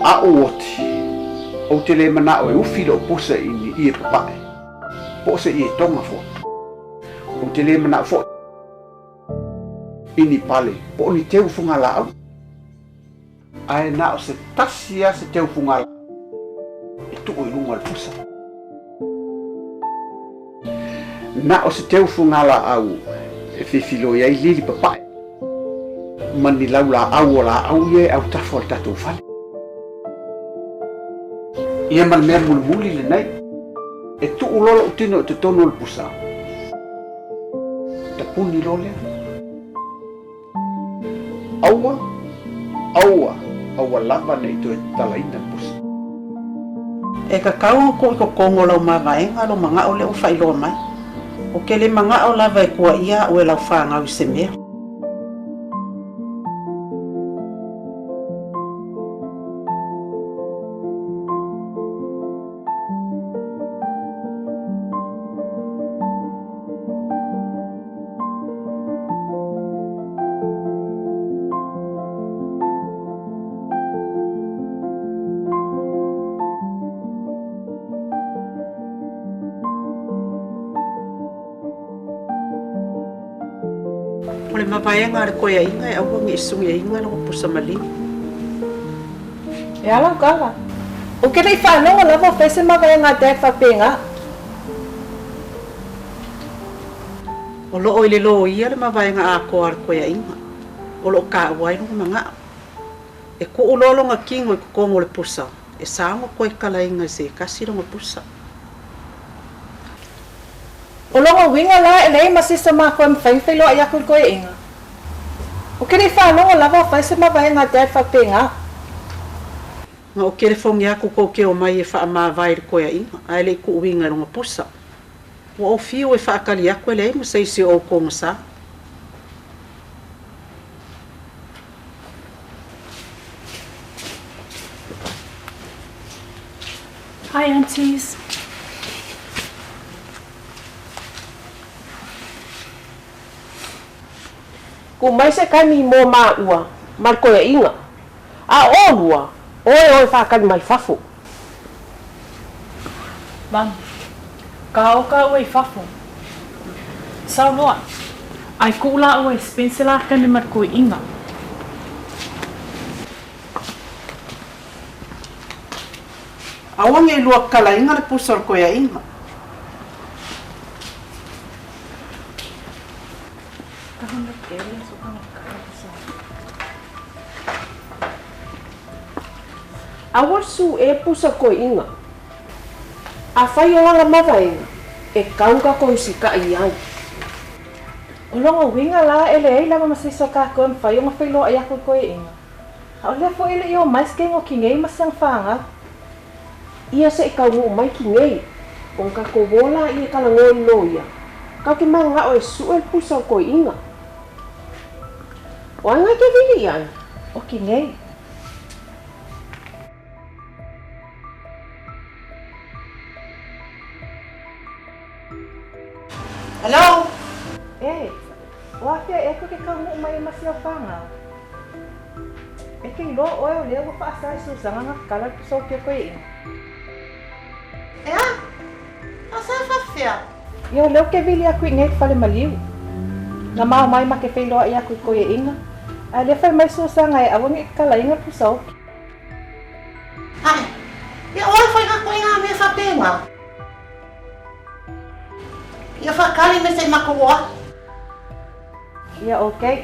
Aʻu oti, ou te lē manaʻo e ufi loʻu pusa i ni ʻie papaʻe, po o se ʻie tonga foʻi. Ou te lē manaʻo foʻi i ni pale po o ni teu fugalāʻau. Ae na o se tasi a se teu fugalāʻau e tuʻu i luga o le pusa. Na o se teu fugalāʻau e fifiloi ai lili papaʻe ma ni lau lāʻau o lāʻau ia e autafa o le tatou fale. Ia ma le mea mulimuli lenei, e tuʻu loa loʻu tino i totonu o le pusa, tapuni loa lea. Aua, aua, aua lava ne i toe tatalaina le pusa. E kakau ona kou i totonu o lau mavaega lo manaʻo lea ua faailoa mai. O ke le manaʻo lava e kuaʻia aʻu e lau fanau i se mea. O le mavaega a le koeaiga e aua ne i sugiaina lona pusa maliu. E ala o kala. O ke lei faalogo lava o fai se mavaega a Dad faapena. O loo i le loia le mavaega atoa a le koeaiga, o loo taua ai lona manaʻo. E kuu loa lona tino i totonu o le pusa, e sa ona toe kalaina i se tasi lona pusa. O lona uiga la e leai ma se isi o makou e mafai ona feiloai aku i le koeaiga. O ke lei faalogo lava o fai se mavaega a Dad faapena. Na o telefoni aku kou te omai e faamavae i le koeaiga, ae le i kuuina i lona pusa. Ua ou fiu e faatali aku e leai ma se isi o oukou na sa. Hi aunties. Ku mai se kaimi mo māua ma le koeaiga, a ʻolua, ʻoe ʻoe whakali mai fafo. Mum, ka o kāua i fafo. Sao loa. Ai kuʻu lāua e Spencer lā kaimi ma le koeʻiga. Aua ne i lua kalaina le pusa o le koeaiga. Aua su e pusa koeʻiga. A fai o lala mavaega, e kau kakou sikaʻi ai. O lona uiga la e leai lava ma se isi o kakou e mafai ona feiloai aku i koeʻiga. A o lea foʻi e leʻi o mai se kegi o kinei ma se whanau. Ia se i kaunuu mai kinei, ona kakou ola ia kalagoa i loia, kau ke manaʻo e suʻe le pusa o koeʻiga. O ai ngai ke wili ai? O kinei. Hello? E, o afea ea koe ke kaunuu mai e ma sia whanau? E ke iloa ʻoe o lea ua faasa i Susana na kala le pusa o ke koeʻiga. Ea? A sa faafefea? Ia o lea o ke wili aku i nei fale maliu. Na mao mai ma ke feiloaʻi aku i koeʻiga, a lea fai mai Susana e aua neʻi kalaina le pusa oki. Ae, ia oe fai nga koe nga mea faapena. Ia whakali me se makoa. Ia okay.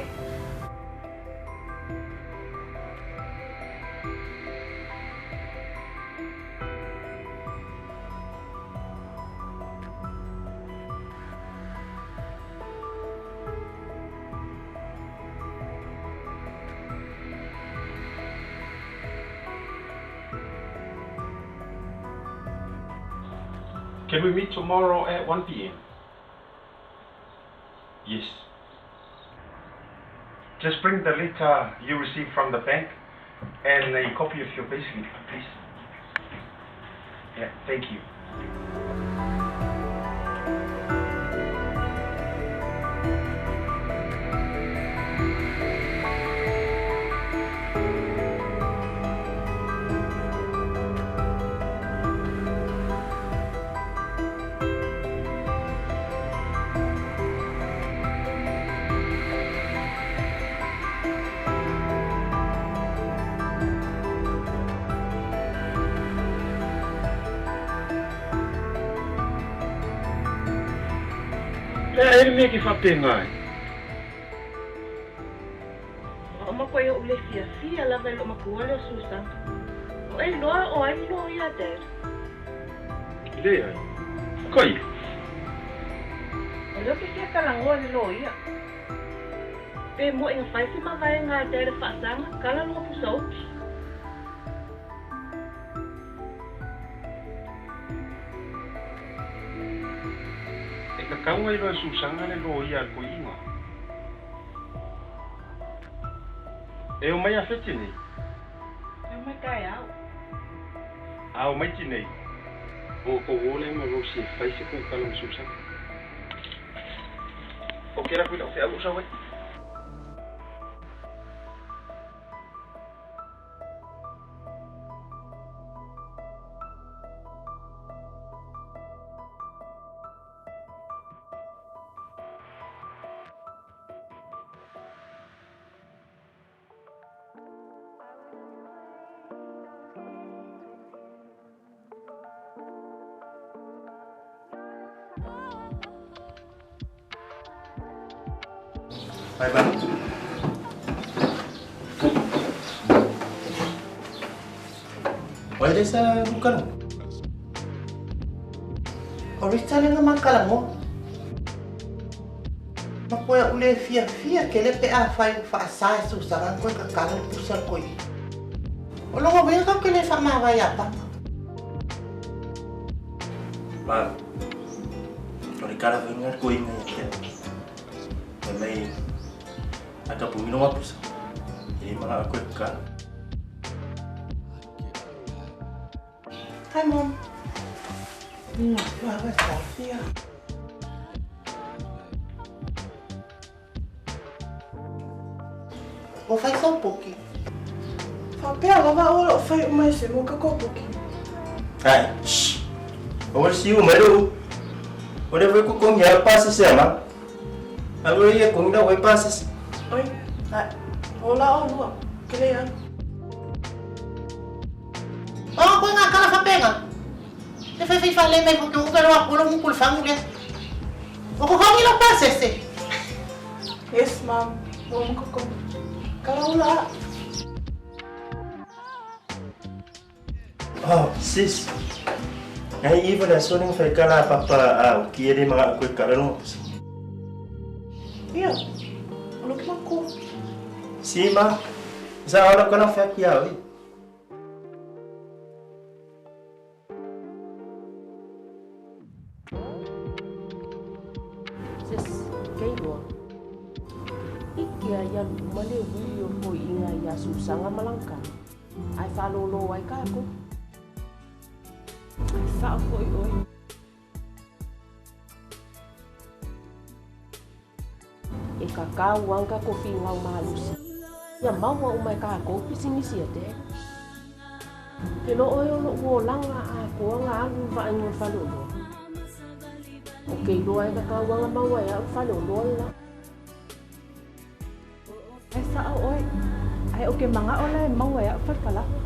Can we meet tomorrow at 1 p.m.? Yes. Just bring the letter you received from the bank and a copy of your payslip, please. Yeah, thank you. Le a e le mea ke faapena ai. Ua uma koe oʻu le fiafia lava i loʻu makua lea o Susaga. O e iloa o ai le loia Dad? Leai. Kai. O lea ou te fia talanoa i le loia. Pe moʻi na fai se mavaega a Dad e faasaga kala loga pusa uki. E kakau ai loa e Susaga le loia a le koiʻiga. E o mai a feti nei? E o mai taeao. A o mai tinei? O kou o lea ma Rosie e fai se koukala ma Susaga. O kela koe lau feau o sau ai. Bye bye. Oi le sa bukala. O Rita le nga makala mo. Ma koe u le fiafia kele pe a fai u faasa e Susana koe ka kala le pusa le koi. O longa uiga kau ke le faamavae iā Papa. Ma, o le kala foi nga le koiga ia te au. Fai mai a ka pungi longa pusa, e le manao koe ka kala. Hi mom. Ua Safia. Ua fai sau poki. Faapea lava o loo fai uma e se mo ka kou poki. Ai, shh. O le siu mai lou. O le foi ku kongi a pasese ama. Alu e ia kongi lau e pasese. Oi, ai, o la o lua, ke le alu. O koe ngā kala whapenga. Te whaiwhai whale mai ko ke uka roa kolo muku le whangu lea. O ko kongi lau pasese. Yes, ma'am. Ua mokoko. Kala ula a. Oh, sis. Ngai iva le aso le fai kala a papa a o ki ele manga koe kala no pusa. Ia, o lo ki mako. Si ma, sa ora kona fai ki au i. Sis, kei roa. Ike a ia luma le ui o koiʻiga iā Susaga ma Langkana, ae faalōlō ai kākou. Ae sao foʻi ʻoe. E kakau ang kākou figau malosi. Ia maua uma e kākou pisinisi a Dad. Ke loʻo e o loʻu olaga a koaga alu i vaaiga o le fale oloa. O ke iloa e ka kauaga maua e aʻu fale oloa lela. Ae sao ʻoe, ae o ke manaʻo la e maua e aʻu fale kalapu.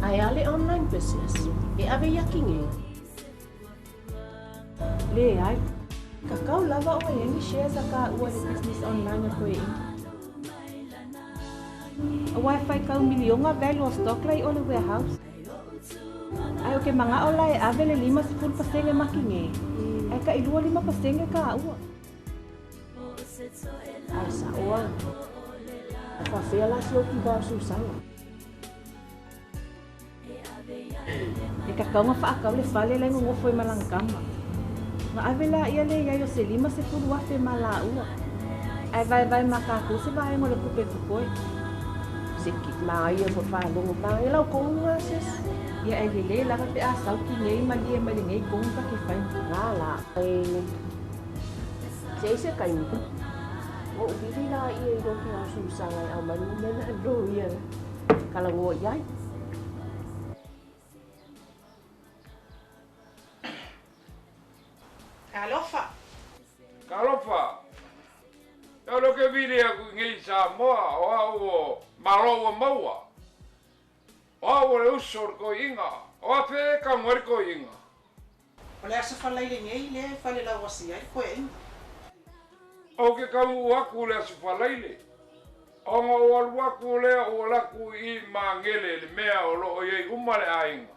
Ae a le online business e ʻawe ia kingei. Leai. Kakau lava ʻoe e ni shares a kāua i le business online a koe i. Aua e fai kau miliona value o stock la i o le warehouse. Ae o ke manaʻo la e ʻawe le 50 pasene makine, ae 25 pasene kāua. Ae saʻo a. Ae faafea la si ou kiva o Susaga. E tatau ona faatau le fale la e nonofo ai ma lana tama. Ona ave laia lea i ai o se $50,000 ma laua, ae vaevae ma tatou se vaega o le tupe e totoe. Se ki manaia foi faalogo manaia lau tonu lena sis. Ia ae lelei lava pe a sau tinei malie mai lenei tonu ta ke fai. Na la e se ai se taimi ua ou vili laia i lou finau susaga e aumai le numera a le loia talanoa i ai. Talofa! Talofa! E olo ke vili aku i nei Samoa o au o Malo ua maua. O au o le uso o le koiiga. O afe e kago ai le koiiga? O le aso falaile nei lea e falelauasi ai le koeaiga. Ou ke kamuʻu aku le aso falaile, ona ou alu aku lea ua laku i Magele le mea o loo iai uma le aiga.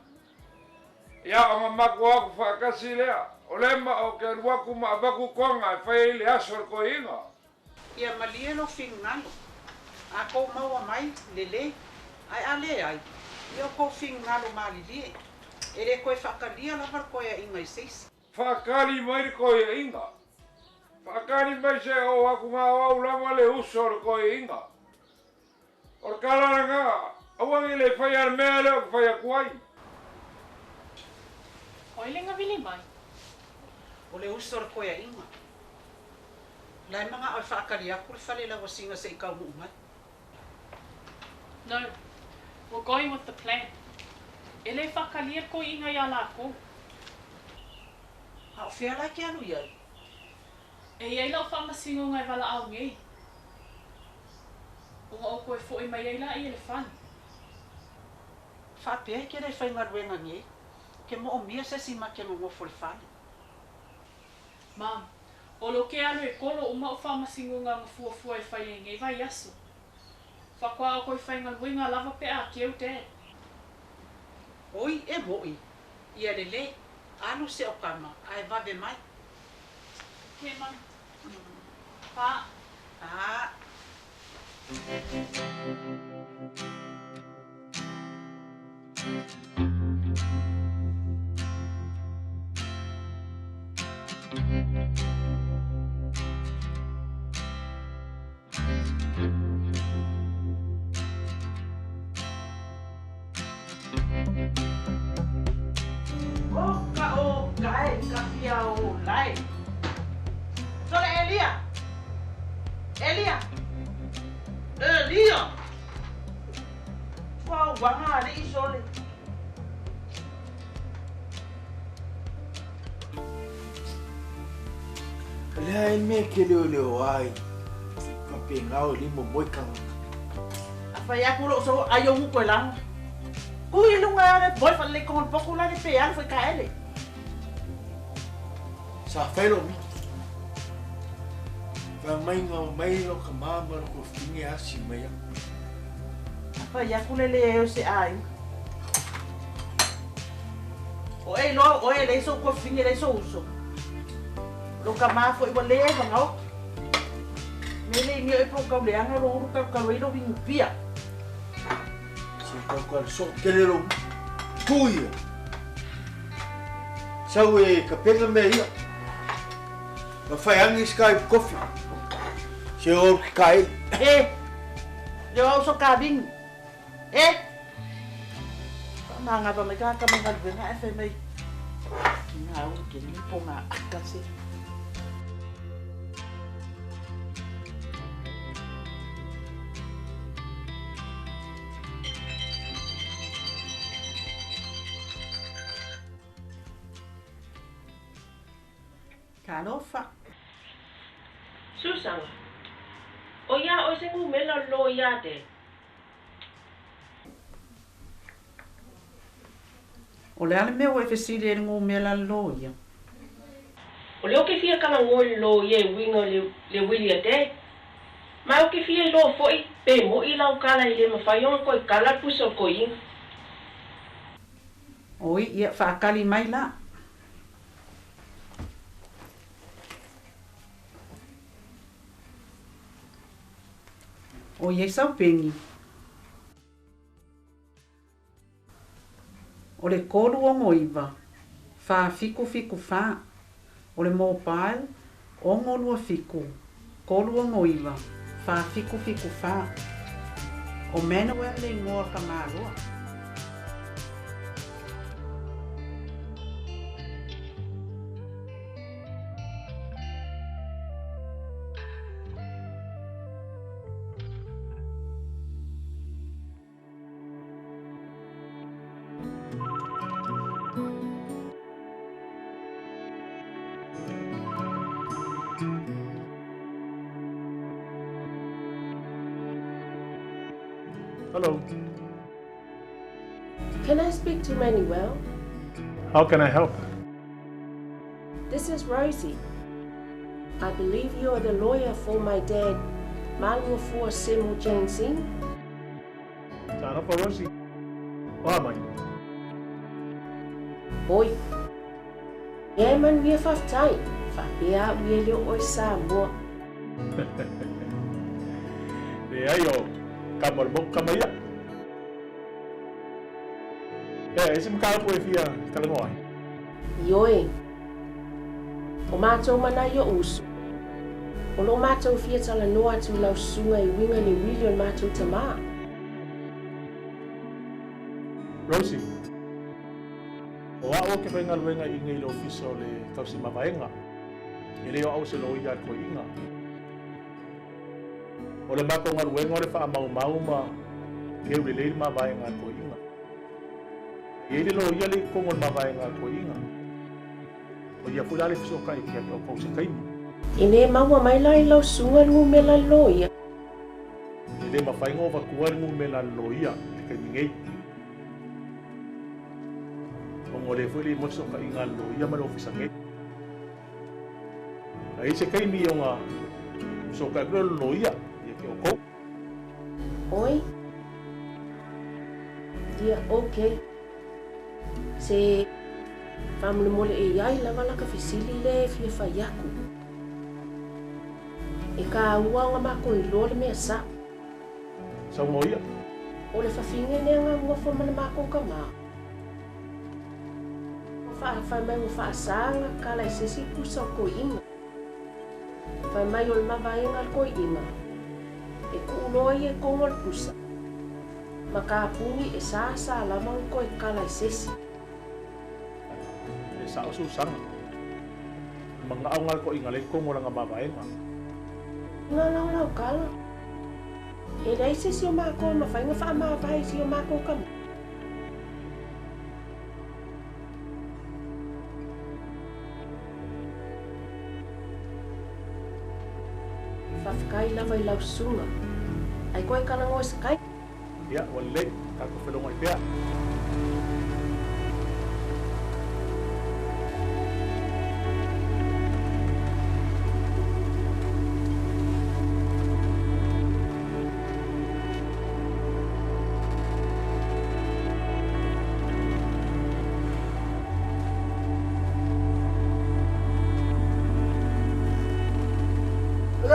Ia ona maku o aku faatasi lea, o lea ma o ke alu aku ma avaku toga e fai ai le aso o le koiiga. Ia malie lou finagalo, a kou maua mai, lelei, ae a leai, ia o kou finagalo malilie, e le toe faatalia lava le koeaiga i se isi. Faatali mai le koeaiga. Faatali mai se oo aku na o au lava le uso o le koeaiga. O le tala lena, aua ne i le faia le mea lea ou te fai atu ai. O ai le gavili mai? O le uso o le koeaiga. La e manao e faatali aku le fale lauasiga se i taunuu mai. No, we're going with the plan. E le faatalia le koiiga iā lakou. A o fea la e te alu i ai? E i ai lau faamasinoga e valaau nei. Ona ou toe foʻi mai ai laia i le fale. Faapea e te le faigaluega nei, ke moomia se isi ma te nonofo i le fale. Mom, o lo ke alu e kolo uma o faamasinoga na fuafua e fai ai nei vaiaso. Faatoa o toe faigaluega lava pe a keu Dad. Oi, e moʻi, ia lelei, alu se o tama, ae vave mai. Okay, Mom. Pa. Pa. O ka o kae ka fia o lae. Sole Elia! Elia! Elia! Ua uaga alii sole. O le a e mea e ke leoleo ai faapena o le momoe tagata. A fai atu lou sou ai ou koe laga. Ku i luga le boy fa le kongo poku la le pe alu foi ka ele. Sa fai lou miti. Fai mai nga mai lo ka mama lo ko finge asi mai aku. A fai atu le le o se ai. O e iloa o oe e leai sou tuafafine e leai sou uso. O lou tama foi ua le vagao. Me le imia oe po o tau leaga lou ulu talutalu ai lou inupia. Se tau ka le soo tele lou tu ia. Sau e kapena mea ia. Ma fai angi se kai kofi. Se o ki ka e. E! Leo au so ka vingi. E! Faamagava mai ka ka mai galuega ae fai mai ki ngā uru ke nipo ngā aka se. Talofa! Susaga, O iā ʻoe se numela o le loia te. O le a le mea ua e fesili ai i le numera a le loia? O lea ou te fia talanoa i le loia e uiga o le uili a te. Ma ou te fia iloa foi pe moʻi lau tala e le mafai ona toe kala le pusa o le koiiga. Oi, ia, faatali mai la. O i ai sau peni. O le 369 4774. O le mobile, 627 369 4774. O Manuel le igoa o le tamaloa. Hello. Can I speak to Manuel? How can I help? This is Rosie. I believe you are the lawyer for my dad, Maluafua Semo Jansen. Talofa Rosie. O a mai? Oi. Ia e manuia faafetai. Faapea au ia e le o oe Samoa. Leai o kama o le moku kama ia. Ea, e se mataupu e fia talanoa ai? Ioe. O matou ma nai o'u uso. O lo matou fia talanoa atu i lau susuga e uiga i le uili o le matou tamā. Rosie, O a'u o ke faigaluega i nei le ofisa o le tausi mavaega, e le o a'u se loia a le toeaina. O le matou galuega o le faamaumau ma keu lelei le mavaega a le toeaina. E i ai le loia le i totonu o le mavaega a le toeaina. O ia foi la le fesootai ia te outou i se taimi. E le maua mai la i lau susuga le numera a le loia. E le mafai ona avatua le numera a le loia i le taimi nei. Ona o lea foi e le i maua se fesootaiga a le loia ma le ofisa nei. A i ai se taimi ona fesootai atu lea o le loia ia te outou. Oi. Ia, ok. Se faamolemole e i ai lava laka fesili lea e fia fai aku. E kāua ona makou iloa le mea sa'o. Saunoa ia. O le fafine lea na nofo ma le makou tamā. Ua fai mai ua faasā na kala i se isi pusa o toeaina. Fai mai o le mavaega a le toeaina, e tuu loa ia i tonu o le pusa, ma kapuni e sāsā lava ona toe kala i se isi. E sa'o Susana. Mana'o nga le toeaina lea i tonu o lana mavaega. Nga laolao kala. E leai se isi o makou e mafai ona faamavae i si o makou tama. Faafetai lava i lau susuga. Ai koe talanoa i se kai. Ia, ua lelei, tatou felogai pea.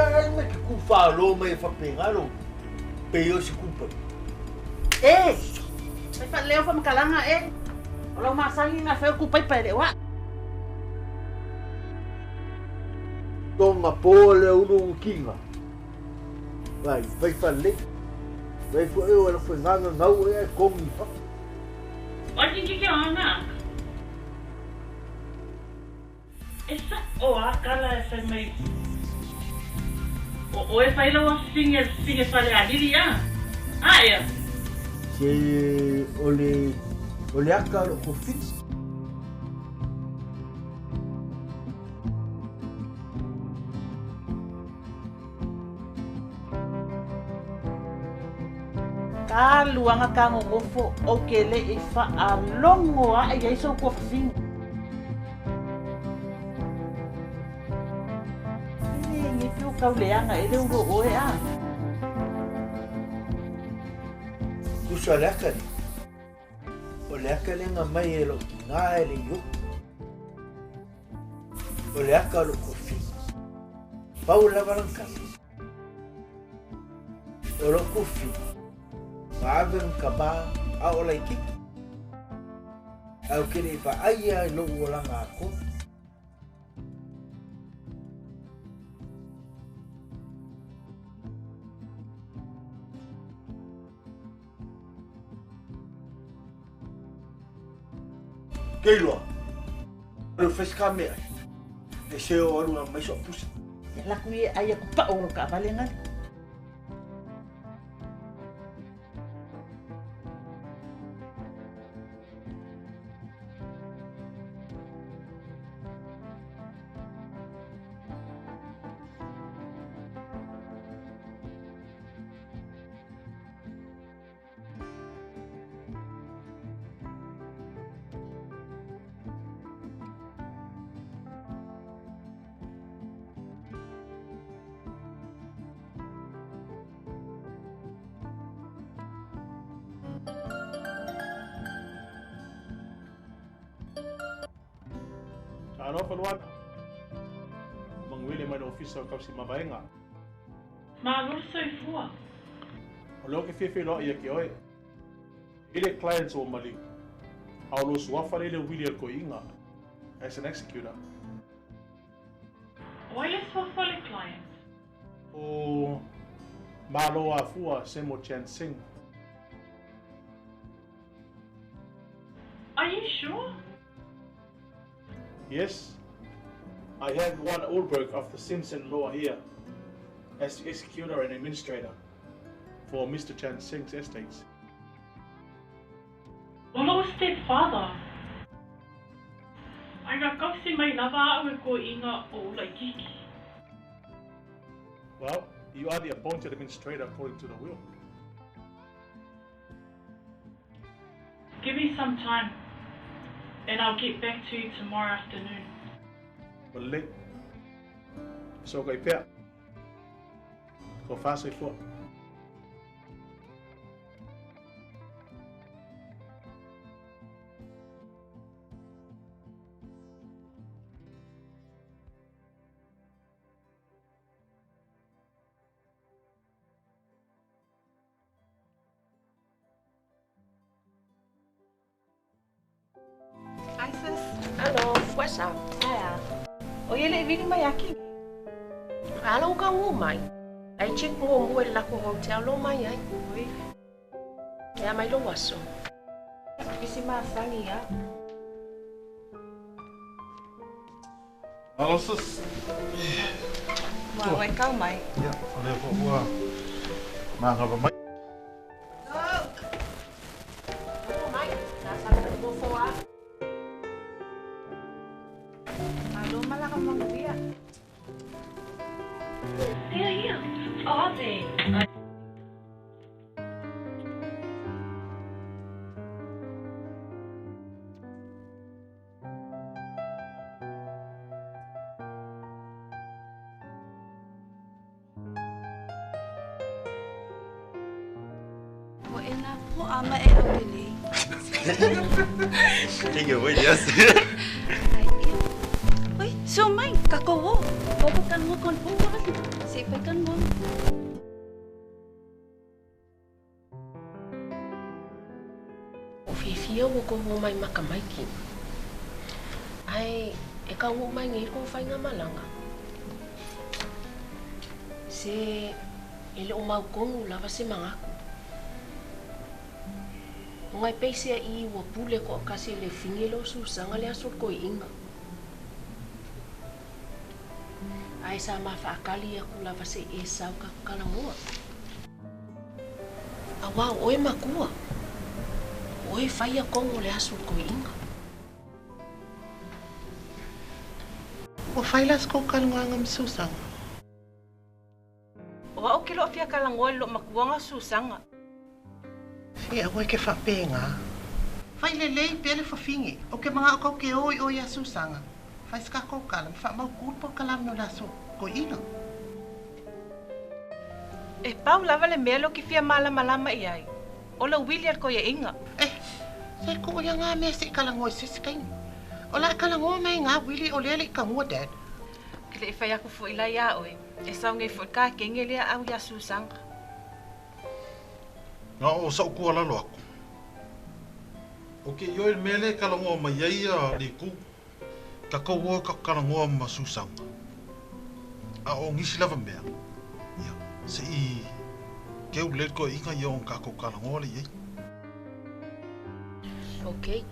Ai mai te kūwhālō mai e whapēngā rō, pei o se kūpai. E! Fai faalelei au faamatalaga e! O lau masani na fai o kupaipa e le o a'u. Tonga pō le ulu ukinga. Vai, fai faalelei. Vai foʻi o la faigaga gau ea e kogi i fafo. Oi ki ke ona. E sa'o a kala e fai mai o oe fai lau afifine fine falealili a a ea. Se o le o le aka o lou kofiti. Ka luaga ka gogofo ou ke leʻi faalogo aʻe i ai sou kofini. E le piu kau leaga e le ulu o oe a. Tusa le aka nei. O le aka lea na mai e lou tinā e le i oku. O le aka o lou kofi. Pau lava lana kala. O lou kofi, na ave na ka mā a o laititi. Au ke le vaai ai lou olaga atoa. Keiloa, le fai se ka mea e se o alu mai so'u pusa. E laku ia ai aku pa'o lo ka'avale gali. Alofa Luana. Manuia mai le ofisa o kausi mavaega. Malo le soifua. O lea ou te fia feiloai ia te oe. I le clients ua maliu. A o lou suafa lea i le uili a le toeaina as an executor. O ai le suafa o le client? O Malo Afua Samuel Chan Singh. Are you sure? Yes. I have Luana Ulberg of the Simpson Law here as the executor and administrator for Mr. Chan Singh's estates. O lou stepfather. Ai na kausi mai lava a'u e koi'iga o ou la'ikiki. Well, you are the appointed administrator according to the will. Give me some time and I'll get back to you tomorrow afternoon. Ua lelei. Fesootai pea. Tofa soifua. Hi sis. Hello, what's up? Ae a? O ia le'i vili mai aki. A lou kaugū mai. Ai check muamua i le lakou hotel lo mai ai. Oi. E a mai lou aso. Pisi masagi a. Malo sis. Ua oe kau mai. Ia, o lea foi ua magava mai. Oo mai, na sa nofo a. Malo malaga manuia. They're here. Are they? Ua e nā poʻa ma e aupelei. Thank you, wait, yes. Ai, ia. Oi, so mai, kakou o. Popo kan mo kon popo ali. Se pai kan mo. O fiafia ua kou omai ma kamaiki. Ae e kauoʻo mai nei kou faigamalaga. Se e le o mautonu lava se magaku. Ona e pei sea i ua pule toʻatasi e le figi le o susaga le aso o le toeʻiga. Ae sa mafaʻakali aku lava seʻi e sau kakou kalagoa. Auā o oe makua. O oe faia kogo o le aso o le toeʻiga. Ua fai la se kou kalagoaga ma Susaga. O a'u ke lo'o fia kalagoa i lo'u makuaga o Susaga. Se aua e ke faapegā. Fai lelei pea le fafine. Ou te mana'o kou te o i o iā Susaga. Fai se kakou kala ma faamautū le polokalame o le aso toeʻina. E pau lava le mea lea ou te fia malamalama i ai. O le uili a le koiaʻiga. Eh, se kuu ia gā mea seʻi kalagoa i se isi taimi. O le a e kalagoa mai gā uili o lea e leʻi tagua Dad. Ou te leʻi fai aku foʻi la iā ʻoe, e sau nei foʻi ka kege lea au iā Susaga. Na o sa'u tuualalo aku. O ke ioe le mea lea e talanoa mai ai le itu. Tatou o e talanoa ma Susana. A o nisi lava mea, ia, se i keu lelei le toeaina ia ona tatou talanoa lea i ai. Ok.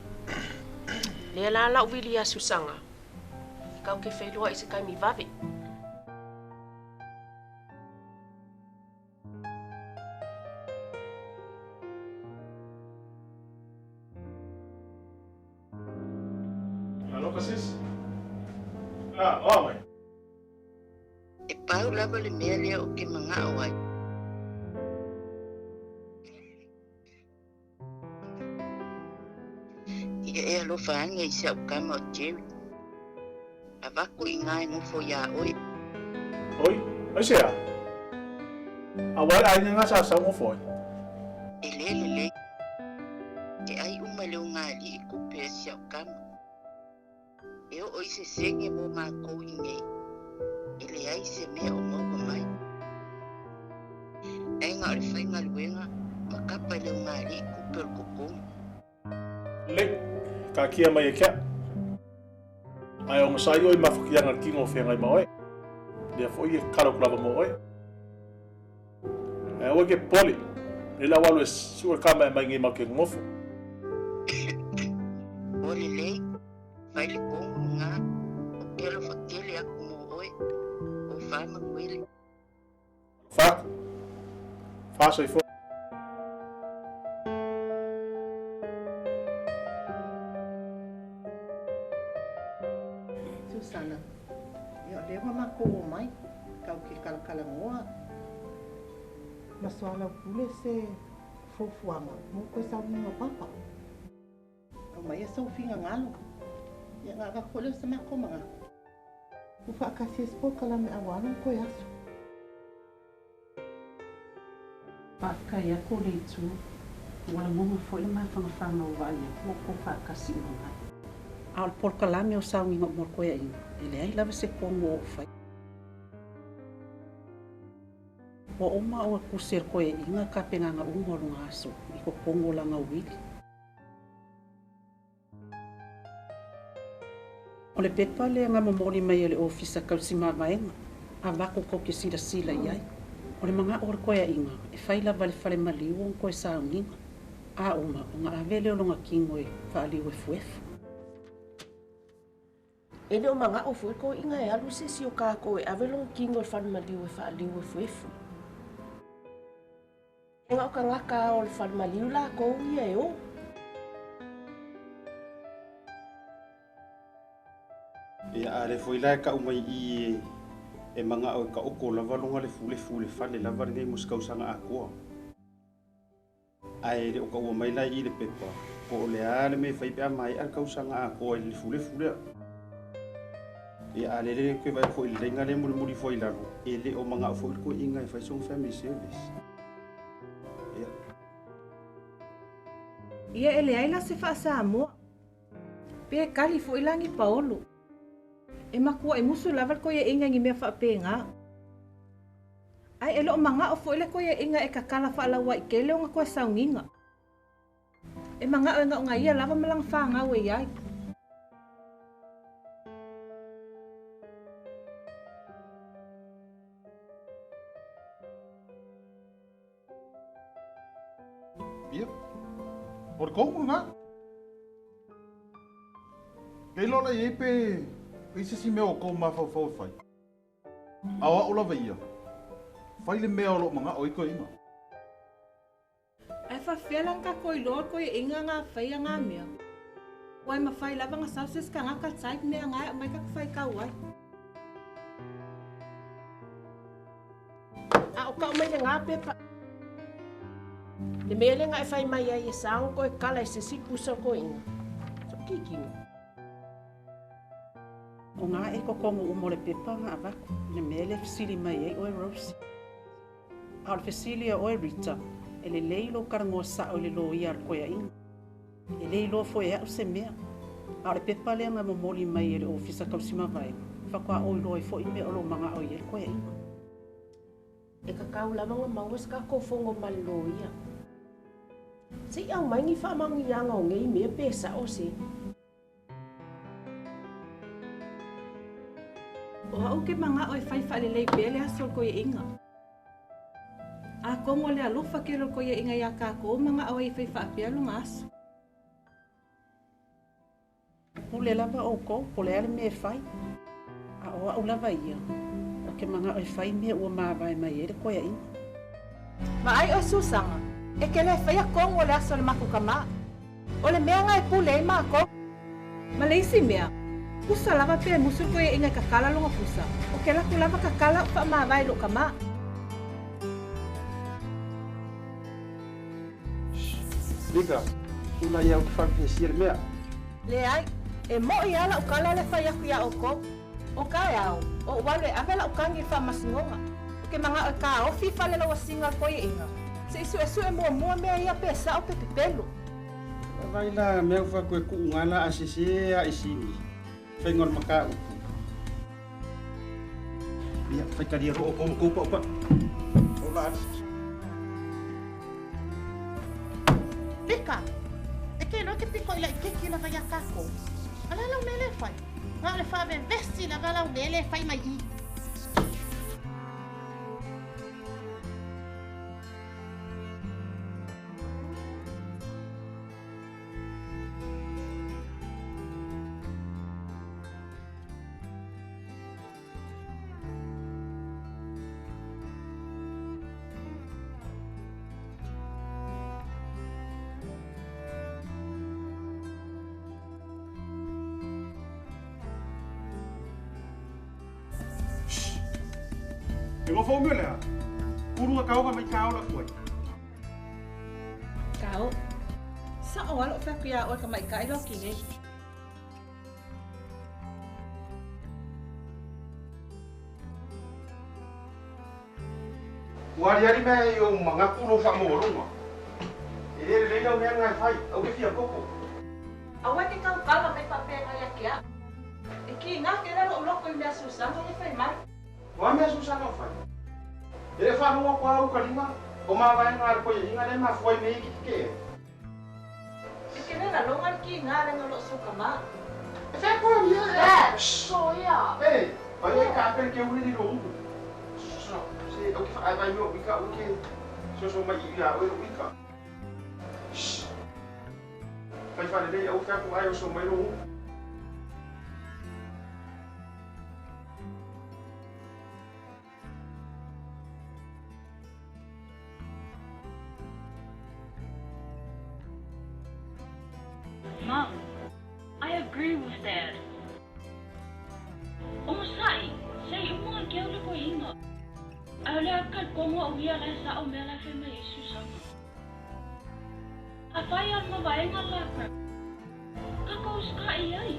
Lea la lau vili ia Susana. Kau ke feiloai i se taimi vave. Alofa sis. Ah, o a mai. E pau lava le mea lea ou te manao ai. Ia e alofa ane i si au tama o Jerry. Avatu i ina e nofo iā oe. Oi, aisea? Aua le aiga nga sa sau nofo ai. E le lelei. E ai uma le ogalii i tupe a si au tama. E oo i se sene mo makou i nei. E leai se mea o maua mai. Ae na o le faigaluega ma kapa i le ogalii tupe o le totogi. Lelei, taatia mai e te au. Ae ogasai oe i mafatiaga i le tino o feagai ma oe. Lea foi e tatalo atu lava mo oe. Ae aua e te popole, o lea la ua alu e sue le tama e aumai nei matou te nonofo. Ua lelei, fai le tonu lena, ou te alofa tele atu mo oe, o Faamanuele. Alofa atu, faasoifua. Susana, Ia o lea ua makou omai, kau ke kalakalanoa. Ma soalaupule se fuafuaga mo koe sauniga o Papa. Aumaia sou finagalo, ia ona avatu foi lea o se matou manatu. Ua faatasi ai se polokalame aua lona toe aso. Faafetai atu le Itu, ua lagona foi le mafanafana o vaai atu ua outou faatasi uma mai. A o le polokalame o sauniga o mo le koeaiga, e leai lava se tonu o ou faia. Ua uma ona tusi e le koeaiga tapenaga uma o lona aso i totonu o lana uili. O le pepa lea na momoli mai e le Ofisa Tausi Mavaega, avatu tou te silasila i ai. O le manao o le koeaiga, e fai lava i le fale maliu ona toe sauniga. A uma, ona ave lea o lona tino e faaliuefuefu. E le o manao foi le toeaina e alu se isi o tatou e ave lona tino i le fale maliu e faaliuefuefu. E na o tagata lava o le fale maliu latou ia e o. Ia, a lea foi la e tau mai i i e manao e taoto lava lona lefulefu i le fale lava lenei mo se tausaga atoa. Ae le o taua mai la i i le pepa, po o le a le mea e fai pe a maea le tausaga atoa i le lefulefu lea. Ia, a lele ou te vaai atu foi i le laina lea e mulimuli ifo ai i lalo, e le o manao foi le toeaina e fai sona family service. Ia. Ia e leai la se faa-Samoa. Pe kali foi la ni paolo. E makuaʻi musu lava le koeaiga i ni mea faapena. Ae e le o manao foi le koeaiga e tatala faalauaitele ona toe sauniga. E manao e na o na ia lava ma lana fanau e i ai. Ia, o le tonu lena. Le iloa la i ai pe i ai se isi mea o tou mafaufau e fai. A o au lava ia, fai le mea o lo o manao ai toeaiina. Ae faafefea la ona tatou iloa o le toeaiina na faia na mea? Ua e mafai lava ona sau se isi tagata type mea na e aumai tatou faitau ai. A o kau mai lena pepa. Le mea lea na e fai mai ai e sa ona toe kala i se isi pusa o toeaiina. So kikino. O nga e kokogo uma o le pepa na avatu, le mea lea e fesili mai ai oe Rose. A o le fesili a oe Rita, e lelei lou talanoa sao i le loia a le koeaiga. E le iloa foi e au se mea. A o le pepa lea na momoli mai e le Ofisa Tausi Mavaega, faatoa ou iloa ai foi mea o lo o manao i ai le koeaiga. E tatau lava ona maua se tatou fono ma le loia. Se i aumai ni faamanuiaga o nei mea pe sa'o se. O a'u ke maga'o e fai fa'alelei pea le aso o le koie'iga. Atonu o le alofa kele o le koie'iga iā kākou maga'o ai e fai fa'apea loga aso. Pule lava ʻoukou po o le a le mea e fai. A ʻo aʻu lava ia, ou te manaʻo e fai mea ua mavae mai ai le koeaʻiga. Vaai ʻoe Susaga, e ke lē faia tonu o le aso a le matou kamā. O le mea lena e pule ai mākou. Ma le isi mea, tusa lava pe musu le koeaʻiga e kakala lona pusa, ou te alu atu lava kakala aʻu faamavae i loʻu kamā. Lika, ula ia ou te faafesia le mea. Leai, e moʻi lava laʻu tala lea e fai atu iā ʻoukou. ʻO kaeao, oʻu alu e ave laʻu kagi i le faamasinoga. Ou te manaʻo e kāofi i fale lauasiga a le koeaʻiga, se i suʻesuʻe muamua mea ia pe saʻo pe pepelo. Vaavaai la mea ua fai atu e kuʻu gala a sesē a i sini, faiga o le mataupu. Ia, faitalia loa ʻoukou ma kou paʻupaʻu. Ola ali. Lika, e ke iloa ke piko i laʻikeki lava iā kākou. A le a lau mea lea e fai? Na o le faavevesi lava lau mea lea e fai mai i i. E nofo umi o lea, uluga kaoga mai kaola atu ai. Kao, saʻo lava loʻu fai atu iā ʻoe ka maikaʻi loa kinei. Ua aliali mai ai i ou manatu lou faamaualuga. E le lelei lau mea lena e fai, aua e fia koko. Aua e ke tautala mai faapena ia ke aʻu. E kīnā kele loʻu loko i mea Susana ia fai mai. O a mea Susana o fai? E le faalogo atu a au ka lima, o mavaega a le koeaʻiga lea e mafua ai mea ia ke kekeʻe ai. E ke le lalona le kīnā lena o loʻu sukama. E fea koe o ia e? Dad, so ia. E, vai oi ka apele ke uli li lo ulu. So, se, au ke whaai vai mea o wika o ke so so mai i ia oe o wika. Shh. Fai whalelei au fea ko ai o so mai lo ulu. Mom, I agree with Dad. Onosaʻi, se i uma ke au le koeʻiga. A o le a talitonu au ia la e saʻo mea la e fai mai ai Susana. A fai a le mavaega le la crap. Kakou usakaʻi ai.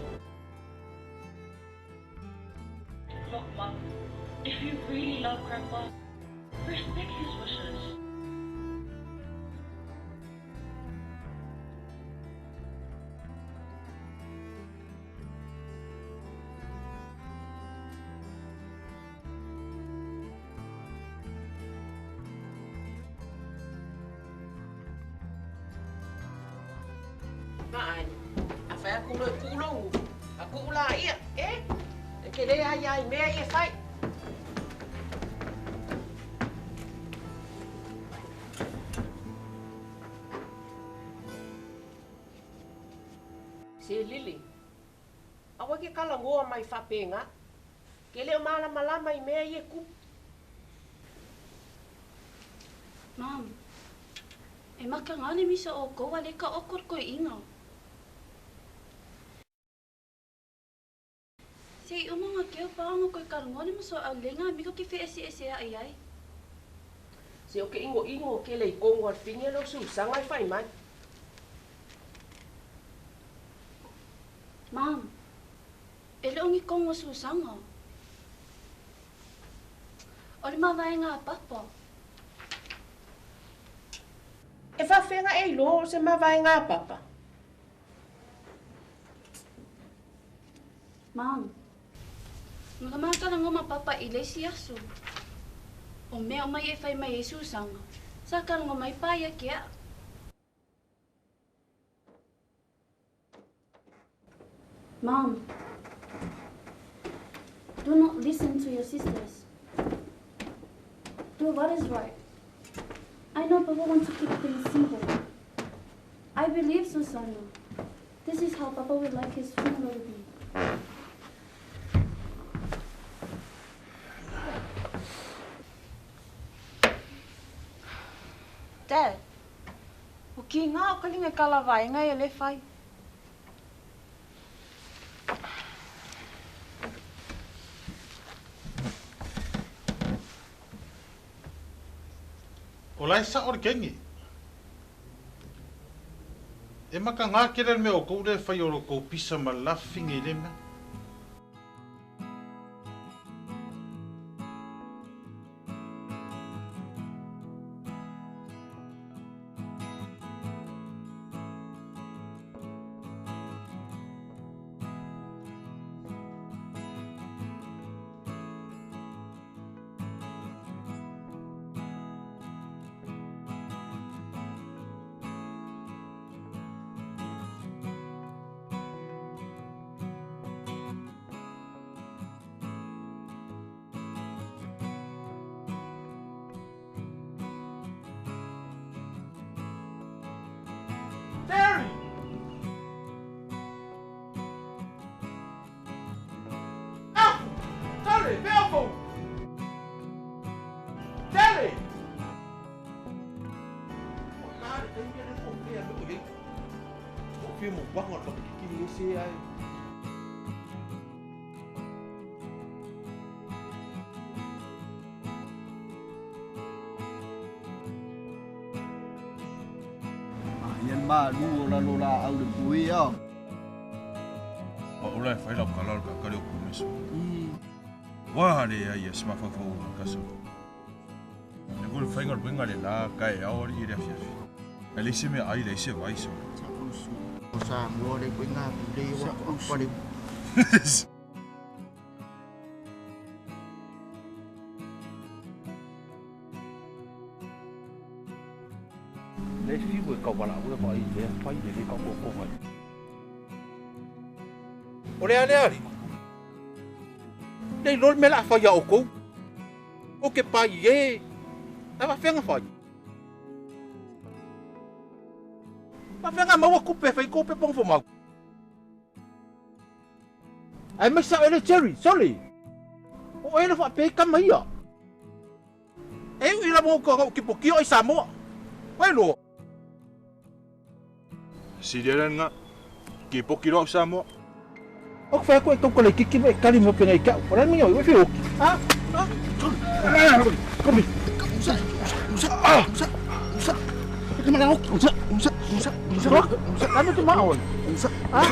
Look, Mom, if you really love Grandpa, respect his wishes. Vaai, a fai atu loa e kuʻu lou ufu, a kuʻu lāia, e, e ke lē ai a i mea ia e fai. Se Lili, aua e ke talanoa mai faapena, ke le o malamalama i mea ia e tupu. Mom, e maka ngā le misa o kou a le ka o koeʻiga. Se i uma ngā keo pānga koe ka runga le maso au lenga a miko ki whi ese ese a i ai. Se o ke ingo ingo o ke lei kongo al finge lo susanga i fai mai. Mom, e le ongi kongo susanga. O le mavaenga a papa. E faafega e iloa o se mavaega a papa. Mom, nga makala ma papa i le isi aso. O mea o mai e fai mai e Susanga. Sa kala mai pa ia ke a. Mom, do not listen to your sisters. Do what is right. I know Papa wants to keep things simple. I believe Susanna. This is how Papa would like his funeral to be. Dad, o ki ngā o kalinga kala vaenga e le whai. O lai sa o le kengi. E maka ngā kere me o kou le whai o lo kou pisa ma laughing i le mea. Terry! Alpha! Terry, Belfo! Terry! Ian ma lu o la lola au le pui ao. O ola e whai lau ka lau ka kare o kumeso. Wā le ai e sma whawhau o kasa. Ne ko le whainga winga le la ka e ao i le afiafi. E le se me ai le se vai so. O sa mo le koe ngā le wa pare. Le fiu e kau wala ua pa i le pai le le kau ko mai. O le ale ali. Nei lol me la fa ya o kou. O ke pai e. Na va fenga fai. Va fenga maua kupe fai ko pe pong fo mau. Ai me sa ele cherry, sorry. O ele fa pe ka mai ia. E ui la mo ko ki poki o i Samoa. Wai lo. Si le nga ki poki ro Samoa. O fa ko e tau kole kiki me kali mo penga i kau. Ora mi o fi oki. Ha? Kom. Usa, usa, usa, usa. Ke mana oki? Usa, usa, usa, usa. Usa, kami tu mau. Usa. Ha?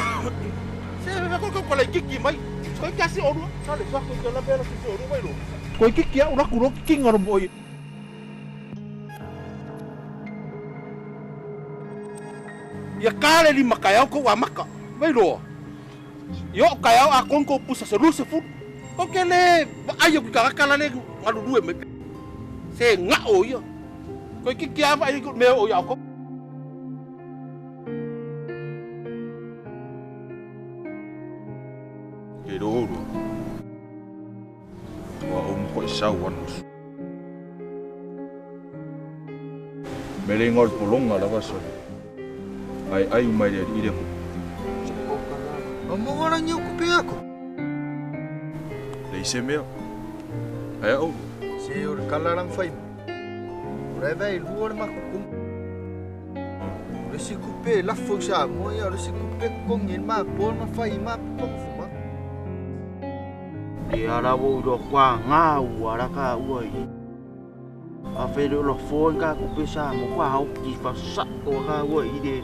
Se me ko ko kole kiki mai. Ko kasi oru. Sale sa ko la bela si oru mai lo. Ko kiki a ura kuro kiki ngaro moi. Ia kale li makaya ko wa maka. Mai lo. Yo kaya a konko pusa se lu se fu. Ko ke le ayo ki ka kala le ngalu duwe me. Se nga o ia. Ko ki ki ava ai ko me o ia ko. Ke ro ro. Wa o mo ko sa wa no. Me le ngol polonga la va so. Ai ai mai le i le ko. O mo wala ni o kupe ako. Le se mea. Ai au. Se o le kala lang fai. O le vai lua le makuku. O le si kupe la fo sa mo ia o le si kupe kongi ma po ma fai ma po fu ma. Le ala wo ro kwa ngā ua ra ka ua i. A fe lo fo ka kupe sa mo kwa hau ki fa sa o ka ua i le.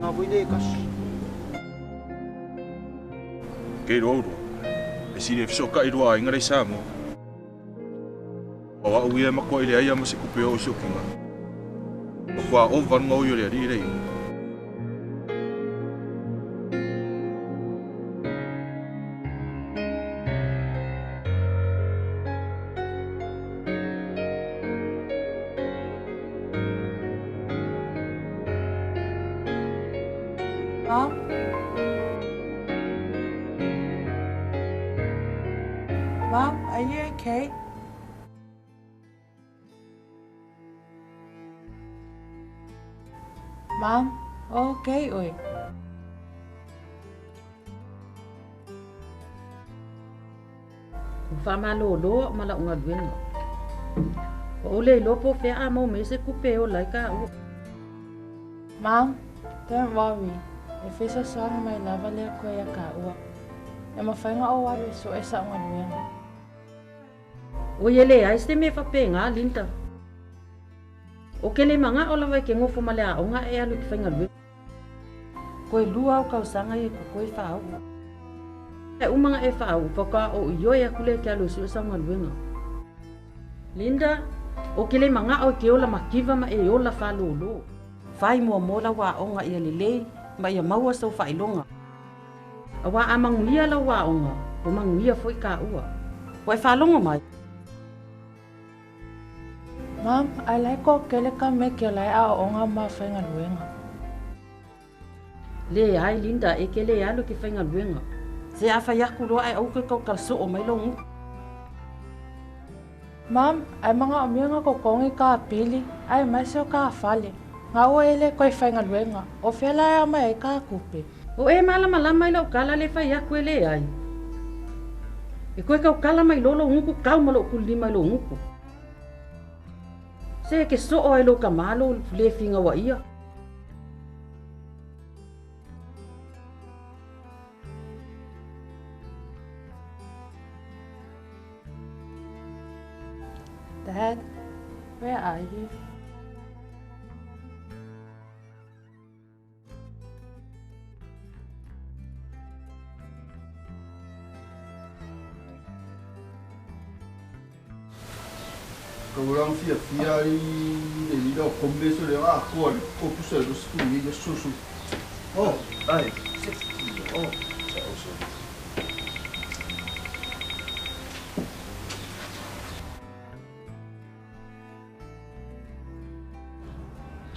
Ngā voi le kasi. Ke ro ro. E si le so ka i roa inga le Samoa. O wa ui e makoa i le aia ma se kupe o so kinga. O kwa o vango o le ari le. Mom, Mom, are you okay? Mom, okay oi. Ua faamalōlō a'u ma la'u galuega. Ua ou le iloa po o fea a mau mai se kupe e ola ai kāua. Mom, don't worry. E fesoasoani mai lava le Akua iā kāua. E mafai ona ou alu e suʻe sa'u galuega. Oi e leai se mea faapegā, Linda. Ou ke le maga'o lava e ke gofo ma le aoga ae e alu i ke faigaluega. Koe lua au kausaga ia e koe faauu. E uma ona e faauu, faatoa ou ioe atu lea e ke alu e sue sau galuega. Linda, Ou ke le maga'o i ke ola makiva ma e ola faalōlō. Fai muamua lau aoga ia lelei ma ia maua sou faailoga. Auā a manuia lau aoga, ua manuia foi kāua. Ua e faalogo mai? Mom, I like ko kele ka me ke lae aoaoga ma faigaluega. Leai, Linda, e ke le alu i ke faigaluega. Se a fai aku loa ae aua koe kaukala soo mai lou gutu. Mom, ae magaomia nga kokogi ka pili, aemaise o ka fale. Gaua e le koe faigaluega, o fea la e ao mai ai ka kupe? O e malamalama i lau kala le fai aku e leai. E koe kaukala mai loa lou gutu kau ma lou kulilima i lou gutu. Se ke soo ai lou kamā lou le fingaua ia. Dad, where are you? Ka ulaga fiafia ai le lila o komeso le atoa le kopusa i 20 i aso. Oh, ai, oh, sa uso.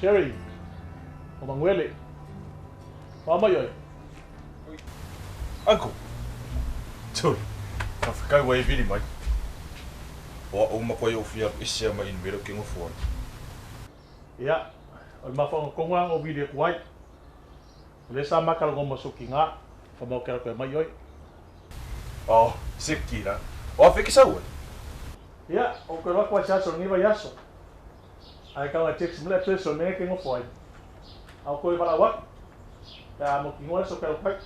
Jerry, o Manuele. O a mai oe? Uncle. Tuli. Faafetai ua e vili mai. O a'u ma koe ou fia alu ese a mai i mea ke gofo ai. Ia, o le mafuaaga tonu lava na ou vili atu ai. O lea sa ma talanoa ma Sokiga, fai mai ou te alu atu e aumai oe. Oh, seki la. O afe ke sau ai? Ia, ou te alu atu lava i se aso o lenei vaiaso. Ae tau ina text mai le address o le mea e te nofo ai. A o toe valaau atu, pe a mautinoa le aso ou te alu atu ai.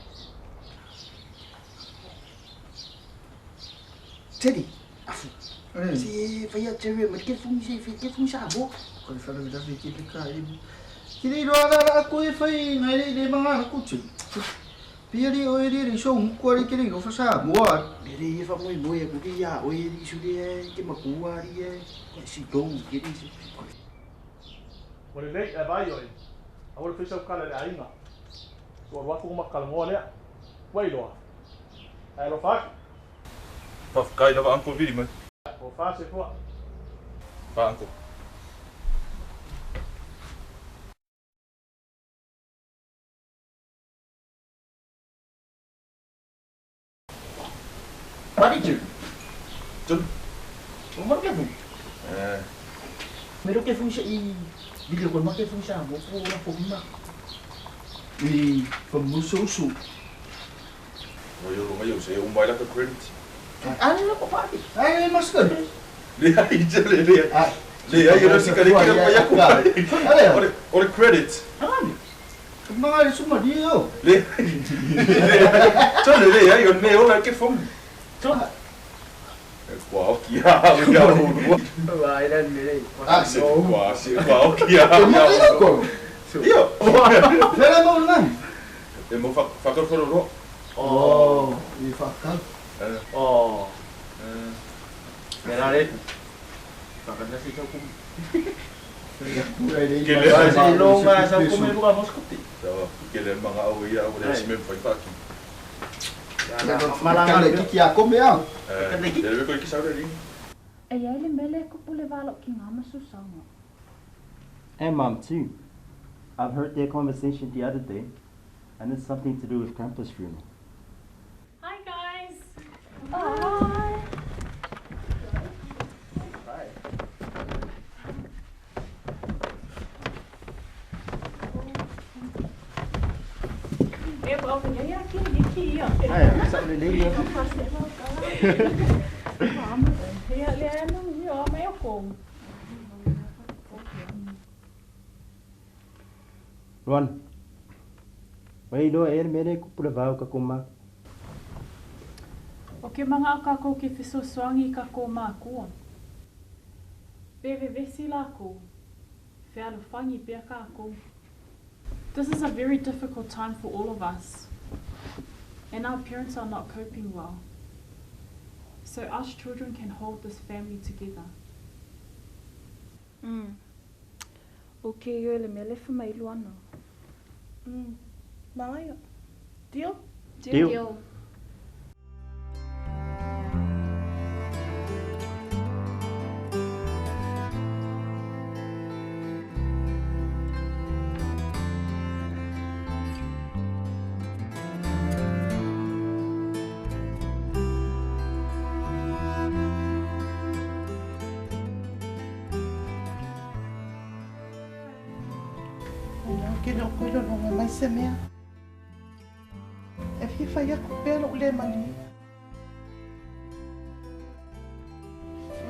Teddy, afu. Se faia Jerry mai ke fungi se ke fungi sa mo. Ko le faalavelave tele ka e ke le iloa la la aku e fai ngai le le manga la kutu. Pia li o e le le so nguku ale ke le iloa fa moa. Me le ia fa moi moi aku ke ia o e li su le ke makua li e ko si dong ke li se. Ua lelei ae vaai oe, aua le fai sau kala i le aiga. Ua alu atu ma talanoa lea. Ua iloa. Ae alofa atu. Faafetai lava Uncle vili mai. O fa se fua. Fa Uncle. Mari Jerry. Tulu. O maro ke fu. Eh. Mero ke fu se i vili ko ma ke fu sa mo po la fo ma. I famuso usu. O yo ngai o se o mai la ka credit. Ale la ko pa. Ai maskar. Le ai le le. Le ai o se ka le ki pa yaku. Ale. O le credit. Ale. Manga le suma li o. Le. Tole le ai o me o la ke fu. Kua oki a me a o. Vai la me. Ah, se kua se kua oki a. E mo le ko. Io. Fela mo nai. E mo fa fa ko ro. Oh, i fa ka. Oh. Mera le. Fa ka na se ka ku. Ke le Se longa sa ku me luga moskopi. Ke le manga o ia o le se me fai fa ki. Malanga le kiki a kome a. Le ko ki sa re. E iai le mele e kupu le valo ki ngā masusanga. And Mom too. I've heard their conversation the other day, and it's something to do with Grandpa's funeral. Hi guys. Hi. E wa o ia ki ni ki ia. Ai, sa le le ia. Ia le anu ia mai o ko. Luan. Wai loa e le mele ku pula vau ka koma. O ke manga o kākou ke fesoasoani i kākou mākua. Pe vevesi lākou, fealofani pea kākou. This is a very difficult time for all of us, and our parents are not coping well. So us children can hold this family together. O ke ioe le mea le fai mai Luana. Manaia. Deal? Deal. Deal. Ke le o koe longa mai se mea. E fia fai aku pea lou le malie.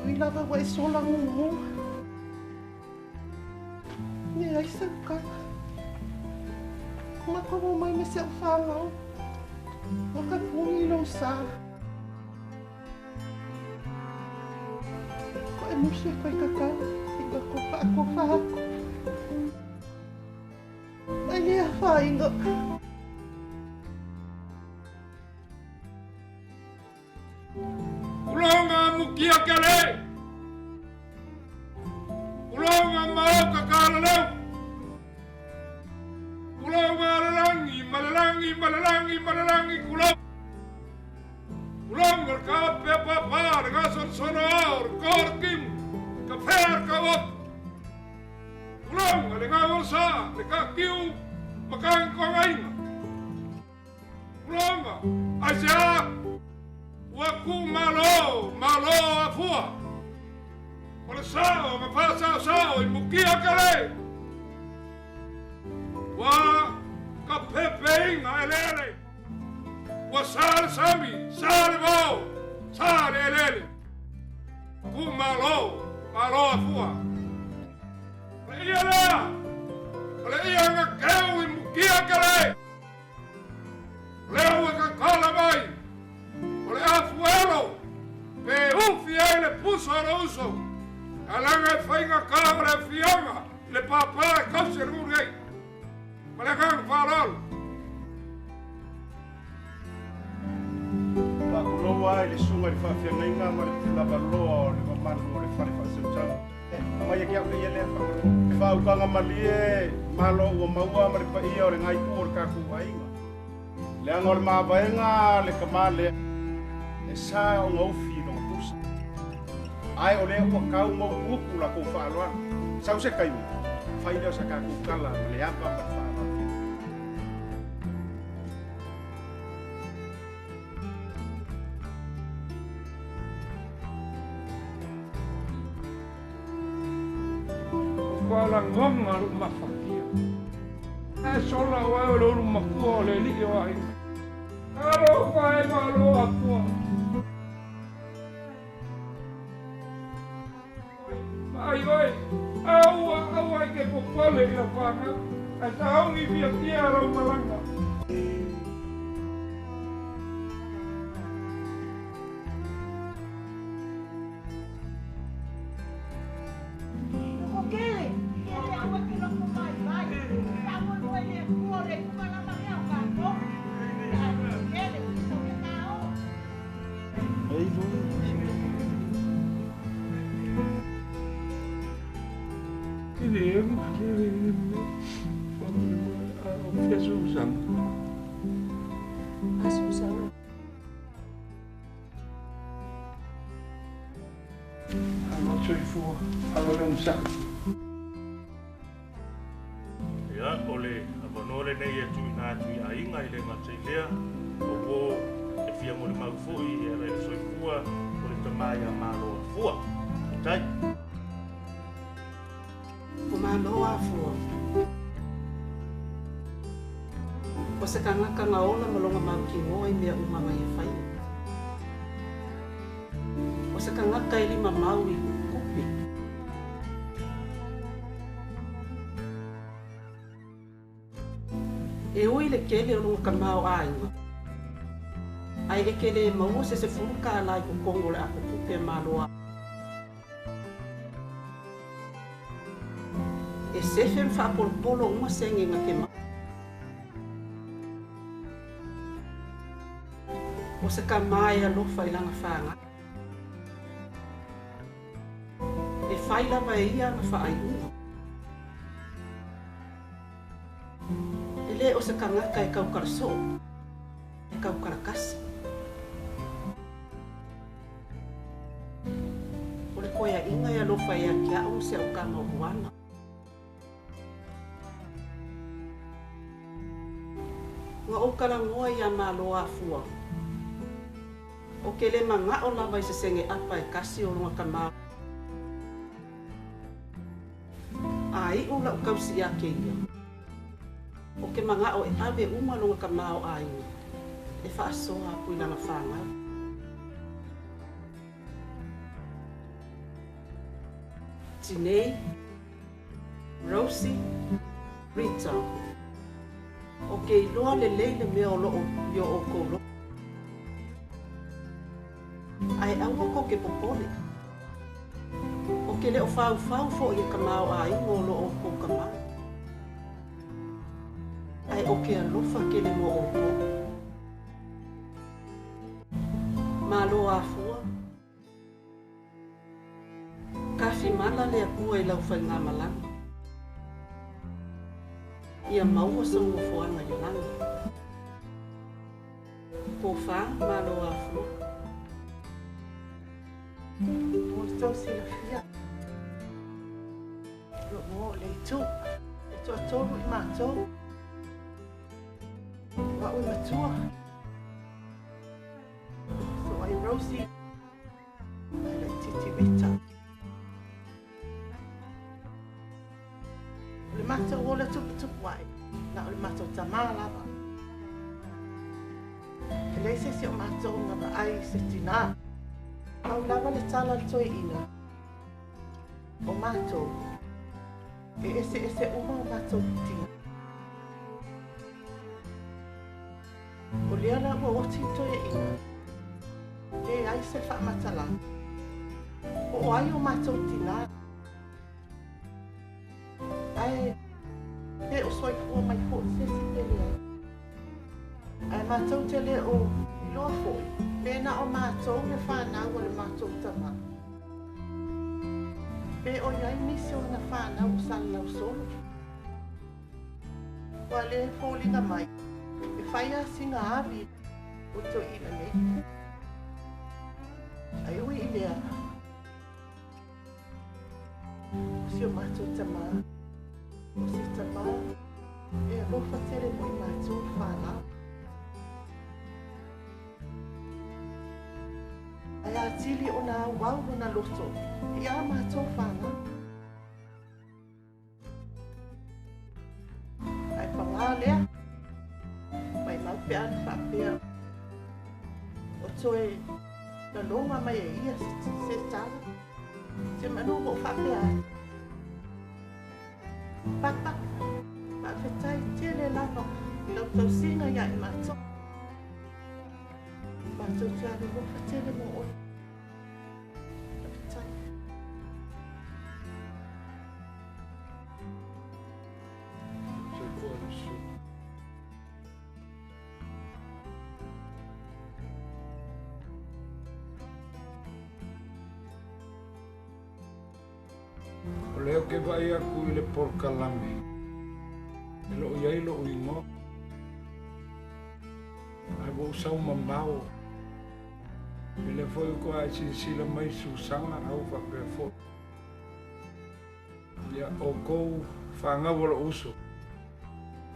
Ui lava ua e sola gugu. Ne ai se ukala. Makomo mai me se whangau. O ka pungi lo sa. Ko e musu e koe kakau. I ka ko wha ko wha ako. Ai lea whainga. Ulonga mukia kele. Ulonga maoka kalalau. Ulonga lalangi, malalangi, malalangi, malalangi, kulo. Ulonga ka pepa pa, nga son sono aur, kor kim, ka fer ka wap. Ulonga le nga vorsa, le ka kiu, makang kongainga. Ulonga, asia, ua ku malo, malo afua. O le sao, ma fa sao sao, i mukia kale. Ua ka pepeinga elele. Ua sa le sami, sa le vao, sa le elele. Ku malo, malo afua. O le ia lea, o le ia nga keu i mukia kale. Leo e ka kala mai. O le afuelo, pe ufi ai le puso o le uso. Alanga e whainga ka o le fianga, le pāpā e kausi e rūri ei. Ma le kanga whārau. Pakuloa i le sunga i whawhiangainga ma le lavaloa o le mamanu o le whare whaasautsau. Mai e kia o ia lea whakaloa. E whaukanga malie, malo ua maua ma le paia o le ngai o le kākou ainga. Le anga o le māwaenga le kamale. E sa o ngaufi no pusa. Ai o le ua kau mau uku la kou whaaloana. Sau se kaimi, whaile o sa kākou kala ma le apa ma le whaaloana. O koa la ngonga ru mawhakia. E sola o e o le uru makua o le li o ai. Alo pa e malo apua. Mai oi, aua, aua i ke popole i la whanga. Ai taongi fia tia rau malanga. Ia, o le avanoa lenei e tuuina atu i aiga i le gatailea, o uo e fia mo le maufoi e ala i le soifua o le tamā ia Malo Afua. Tai. O Malo Afua. O se tagata gaola ma loga mautinoa i mea uma na ia faia. O se tagata e limamau i kupe. E ui le tele o loga tamaoaiga, ae e te lē maua se 10 tālā i totonu o le atotupe a Malo e sefe ma faapolopolo uma sege na te maua. O se kamā e alofa i lana faga. E fai lava e ia ana faaiuga. E lē o se tagata e taukalasoo, e taukalakasi. O le koeaʻiga e alofa ia te aʻu ma si aʻu kama o Luana. Na ou talanoa iā Malo afua. O ke lē manaʻo lava i se sege ʻapa e kasi o loga kamā. A iʻu laʻu tausi iā kēia. O ke manaʻo e ave uma loga tamaoaiga e faasoa aku i lana fanau. Tinei, Rosie, Rita, o ke iloa lelei le mea o loʻo i o ʻoukou loto. Ae aua kou ke popole. O ke le o faufau foʻi e tamaoaiga o lo ʻoukou kamā. Ae o ke alofa kele mo ʻoukou. Malo afua. Kafimala le Akua i lau faigamalaga. Ia maua sou nofoaga i le lagi. Pofā Malo afua. Mo le tou silafia, o loo o le itu, e toatolu i matou, o a'u e matua, so ai Rosie, ae laitiiti Rita. O le matou ola tuputupu ae, na o le matou tamā lava. E leai se isi o matou na vaai i se tinā. Pau lava le tala a le toeaina, o matou, e eseese uma o matou tinā. O lea la ua oti le toeaina, leai se faamatalaga, po o ai o matou tinā. Ae pe o soifua mai foʻi se isi pe leai. Ae matou te le o iloa foʻi pe na o matou le fanau a le matou tamā. Pe o i ai nisi o ana fanau o Salelausolo. Ua le foliga mai e fai a sina avi o toeaina nei. Ae ui i lea, O si o matou tamā, o se tamā e alofa tele mo i matou whanau. Ae atili ona auau lona loto i ā matou whanau. Ae pagā lea, maimau pe a na faapea o toe laloga mai e ia se tala. Se manu ua ou faapea atu. Papa, faafetai tele lava i lau tausiga ia i matou. Matou te alolofa tele mo oe. Faafetai. Soifua le Iesu. O lea ou te vaai atu i le polokalame e le o i ai lo'u igoa, ae ua ou sau mamao. E lea foi ua e silasila mai Susaga a ua faapea foi. Ia, outou fanau o lo'u uso,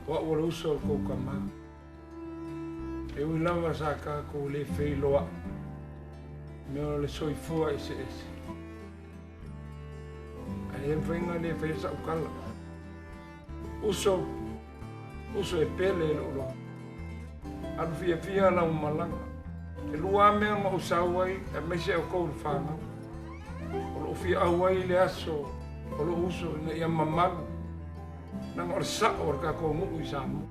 o a'u o le uso o le tou tamā. E ui lava sa tatou le feiloa'i, mea o le soifua eseese. Ae le mafai ona le faia sa'u tala. Uso, uso e pele i lo'u loto. Alu fiafia lau malaga. E lua lava mea na ou sau ai aemaise outou le fanau. O lou fiaau ai i le aso o lou uso ina ia mamalu, leaga o le sao o le tatou nuu i Samoa.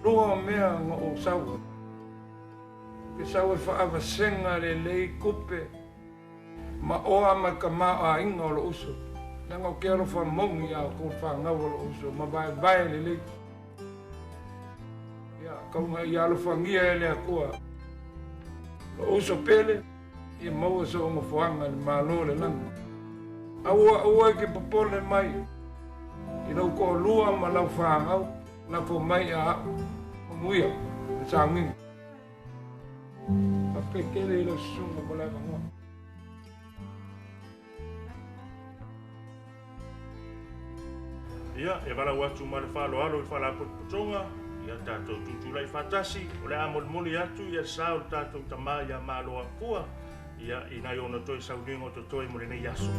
Lua o mea na ou sau ai, ou te sau e faavasega lelei tupe ma oa ma le tamaoaiga o lou uso, leaga ou te alofa moni iā outou le fanau a lou uso ma vaevae lelei. Ia, tau ina ia alofagia e le Atua lou uso pele, ia maua sou nofoaga i le Malo o le lagi. Aua, aua e te popole mai i lou toalua ma lau fanau, lafo mai ia au, manuia le sauniga. Faafetai tele i lau susuga mo le avanoa. Ia, e valaau atu ma le faaaloalo i le Faalapotopotoga, ia tatou tutulai faatasi, o le a molimoli atu ia le sa o le tatou tama ia Malo Afua, ia, i nai ona toe sauniga o totoe mo lenei aso.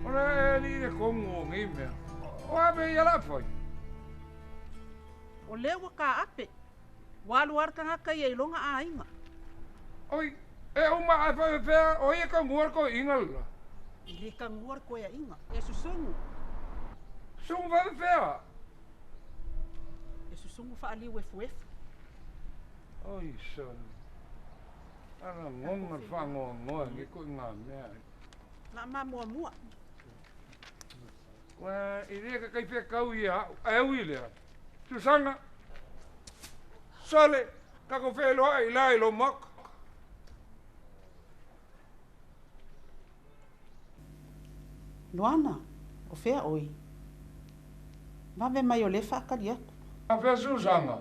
O le alii le kogu o nei mea. O a mea ia la fai? O lea ua kaape. Ua alu lava le tagata ia i lona aiga. Oi, e uma ae faafefea o ai e tagua le toeaiga le la? E le tagua le toeaiga, e susugu. Susugu faafefea? E susugu faaliu efuefu. Oi sole. Ala goga le faanoanoa i nei ituaiga mea. Na mamuamua. Ua e le ka kai fekau ia au, ae ui lea. Susana, sole, tatou feiloai i la i lou maota. Luana, o fea ʻoe? Vave mai o lea e faatali atu. A fea Susana?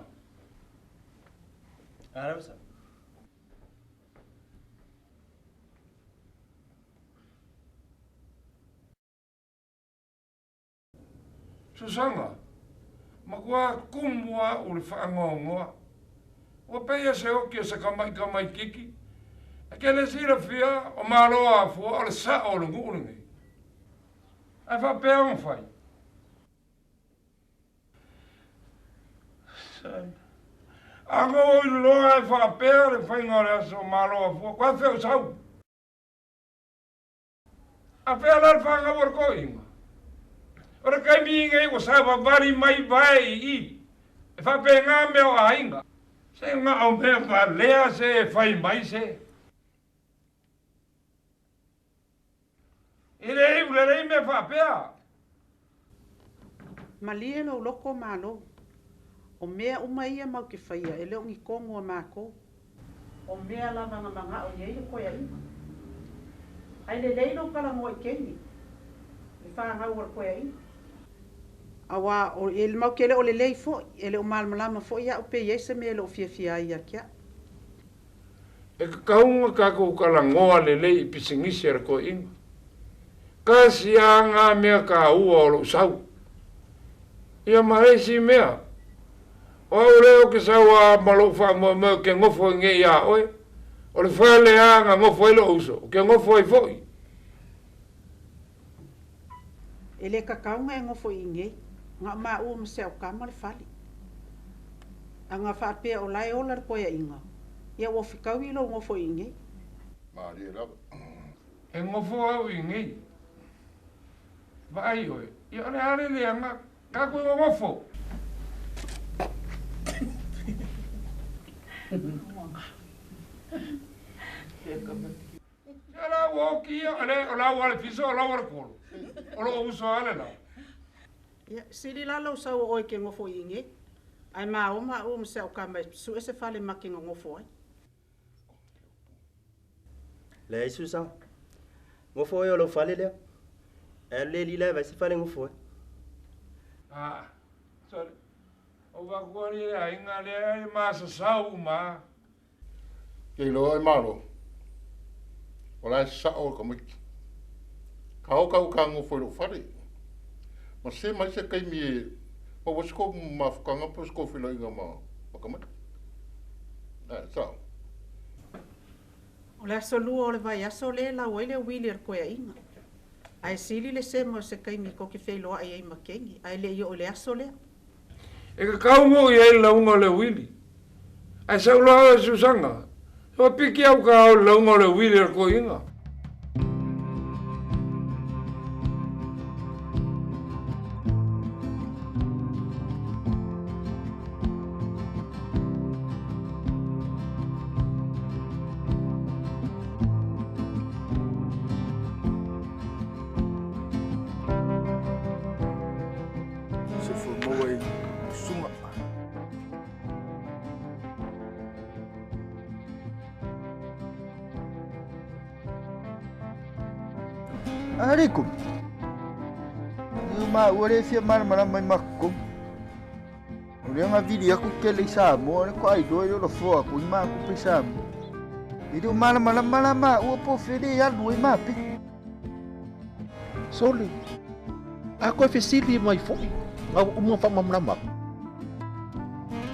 Susana, matua kumu au i le faanoanoa. Ua pei se oki o se tamaitamaititi. E te le silafia o Malo afua o le sao o le nuu lenei. Ae faapea ona fai. Ano o i loa e faapea le faiga o le aso Malo afua, koe fea o sau. A fea la le fanau o le toeaina? O le taimi lenei ua savavali mai vae i i, e faapena mea o aiga. Se na o mea valea se e fai mai se. E le iu lelei mea faapea. Malie lou loto malo. O mea uma ia mau te faia e le o ni tonu a matou. O mea lava na manao i ai le koeaiga. Ae lelei lou talanoa i Kenny, le fanau a le koeaiga. Auā o e matou te le o lelei fo'i, e le o malamalama fo'i a'u pe i ai se mea e le o fiafia ai ia te a'u. E kakauga takou talanoa lelei i pisinisi a le toeaina. Tasi a na mea taua o lou sau. Ia ma le isi mea, o au lea ou te sau a ma lou faamoemoe ou te nofo iinei iā oe. O le fale a na nofo ai lou uso, ou te nofo ai fo'i. E lē tatau ona e nofo iinei, na o maua ma si a'u tama le fale. Aga faapea o lae ola le koeaʻiga, ia ua fetaui lou nofo iinei. Malie lava. E nofo au iinei. Vaai oe, ia o le a le leaga, tatou nonofo. Ia la ua oti ia, o le o lau a le fiso o lau a le kolo. O lou uso a le la. Ia, sili la lou sau o oe e te nofo iinei, ae ma o maua ma si a'u tama e su'e se fale ma te nonofo ai. Leai Susaga. Nofo oe o lou fale lea. E alu le alii la e vaai se fale e nofo ai. Ah, sorry. O vaku ali le aiga lea e masasau uma a. Ke iloa e Malo, o la e sa'o le tamaiti. Ka o kau ka nofo i lou fale. Ma se mai se taimi e maua ai se kou mafutaga po o se kou feiloaiga ma tamaiti. Ae sa'o. O le aso lua o le vaiaso lea e lau ai le uili a le koeaʻiga. Ae sili le sema o se taimi tou te feiloai ai ma Keni, ae le i oo i le aso lea. E kakau mo i ai le lauga o le uili. Ae sau loa oe Susaga, ua piki au ka ao i le lauga o le uili a le toeaina. Soifua maua i susuga. Alaikum. Ni maua le fia malamalama i makukumu. O lea nga vili aku kele i Samoa le ko ai loa i olo foa aku i makupe i Samoa. I le o malamalama la maua po o fele e alu ai mape. Sole, a koe fesili mai fo'i, nga ua uma ona faamalamalama atu.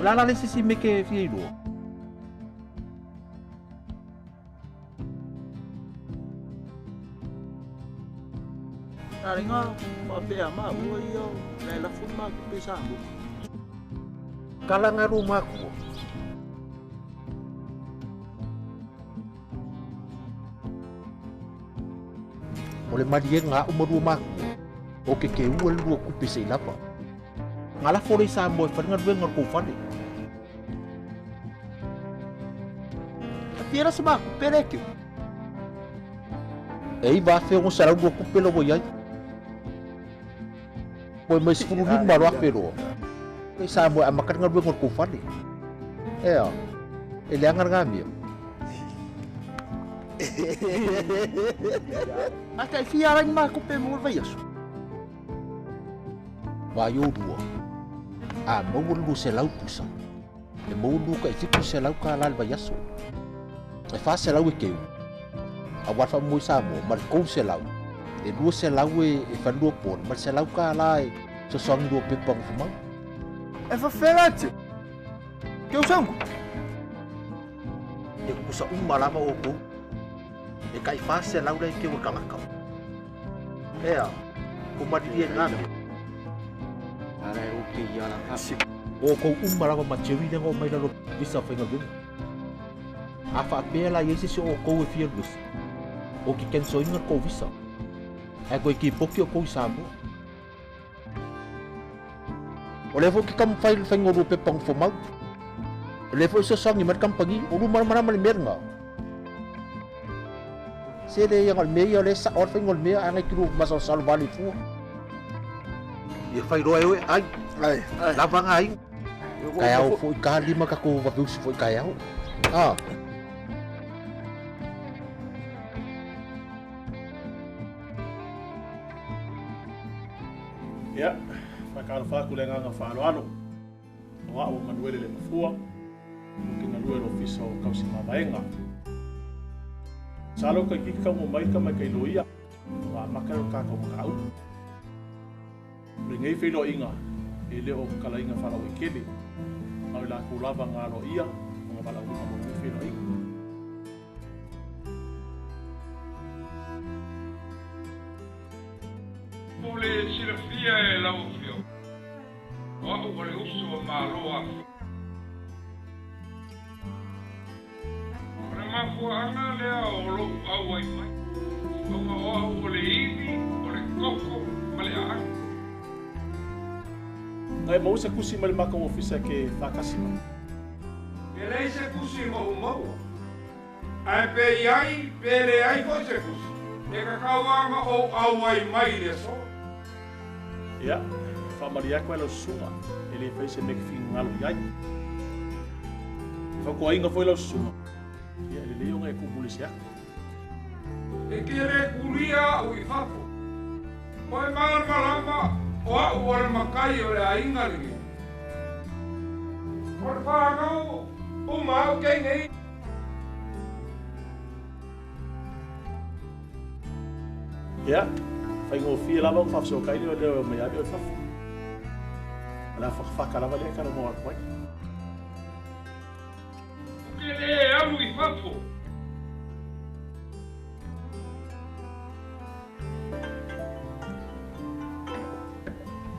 O le a la le isi mea e te fia iloa? Aiga faapea maua ia la e lafo i makupe i Samoa. Kala nga lou makua. O le maliega a a'u ma lua makua, o ke keua le lua kupe se'i lava. Nga lafo lea i Samoa e fai le galuega o le kou fale. A fia la se makupe lea keu? E 9600 lua kupe la ua i ai. Koe mai 15 loa afe loa. I Samoa e amata le galuega o le kou fale. Ea, e leaga lena mea. A tai fia ala ni makupe mo le vaiaso. Vaai olua, a maua le 200 pusa, e maua lua kai 700 kālā i le vaiaso. E 400 e keu, auā le faamoemoe i Samoa, ma le 300, e 200 e falelua pole, ma le 100 kālā e fesoasoani lua pepa nofomau. E fafela atu. Ke usangu. E kusa uma lava outou. E tai 400 la e keu e tagata. Ea, ko malilie na mea. Ara e oke i ala ka. O outou uma lava ma Jerry lea na omai lalo visa faigaluega. A faapea la i ai se isi o outou e fia alu ese, ou te cancel ina le tou visa. Ae toe kipoki outou i Samoa. O lea foi ou te taumafai i le faiga o lua pepa nofomau. O lea foi e fesoasoani mai le kamupani, o lua malamalama i le mea lena. Se le ia na o le mea ia o lea e sa'o lava le faiga o le mea ae na i te lua masalosalo vale i fua. Ia fai loa e oe ai. Lava na ai. Taeao foi ka lima tatou vave usi foi taeao. Ah. Ia, Faatalofa atu i le agaga faaaloalo o a'u o Manuele le Mafua, ou te galue i le Ofisa o Tausi Mavaega. Sa lau toeitiiti taunuu mai le tamaitai loia ua amata ai o le tatou mataupu. O lenei feiloaiga e le o tatalaina faalauaitele, a o i latou lava na aloaia ona valaauina mo lenei feiloaiga. Mo le silafia e lau Afioga, o a'u o le uso a Malo Afi. O le mafuaaga lea o lo'u auai mai, ona o a'u o le ivi, o le koko ma le aano. Na e maua se tusi mai le matou ofisa e ke faatasi mai. E leai se tusi ma ou maua. Ae pe i ai, pe leai foi se tusi, e tatau lava ona ou auai mai i le aso. Ia, faamalie atu ai lau susuga, e le fai se mea e te finagalo i ai. E fautuaina foi lau susuga, ia e lelei ona e tuumulese atu. E te le kulia a'u i fafo. O e malamalama o a'u o le matai o le aiga lenei. O le fanau uma a'u teine ia. Ia, faigofie lava ona faafesootai le leo e omai ave oe i fafo. O le a fatafata lava lea e talanoa atu ai. Ou te le alu i fafo.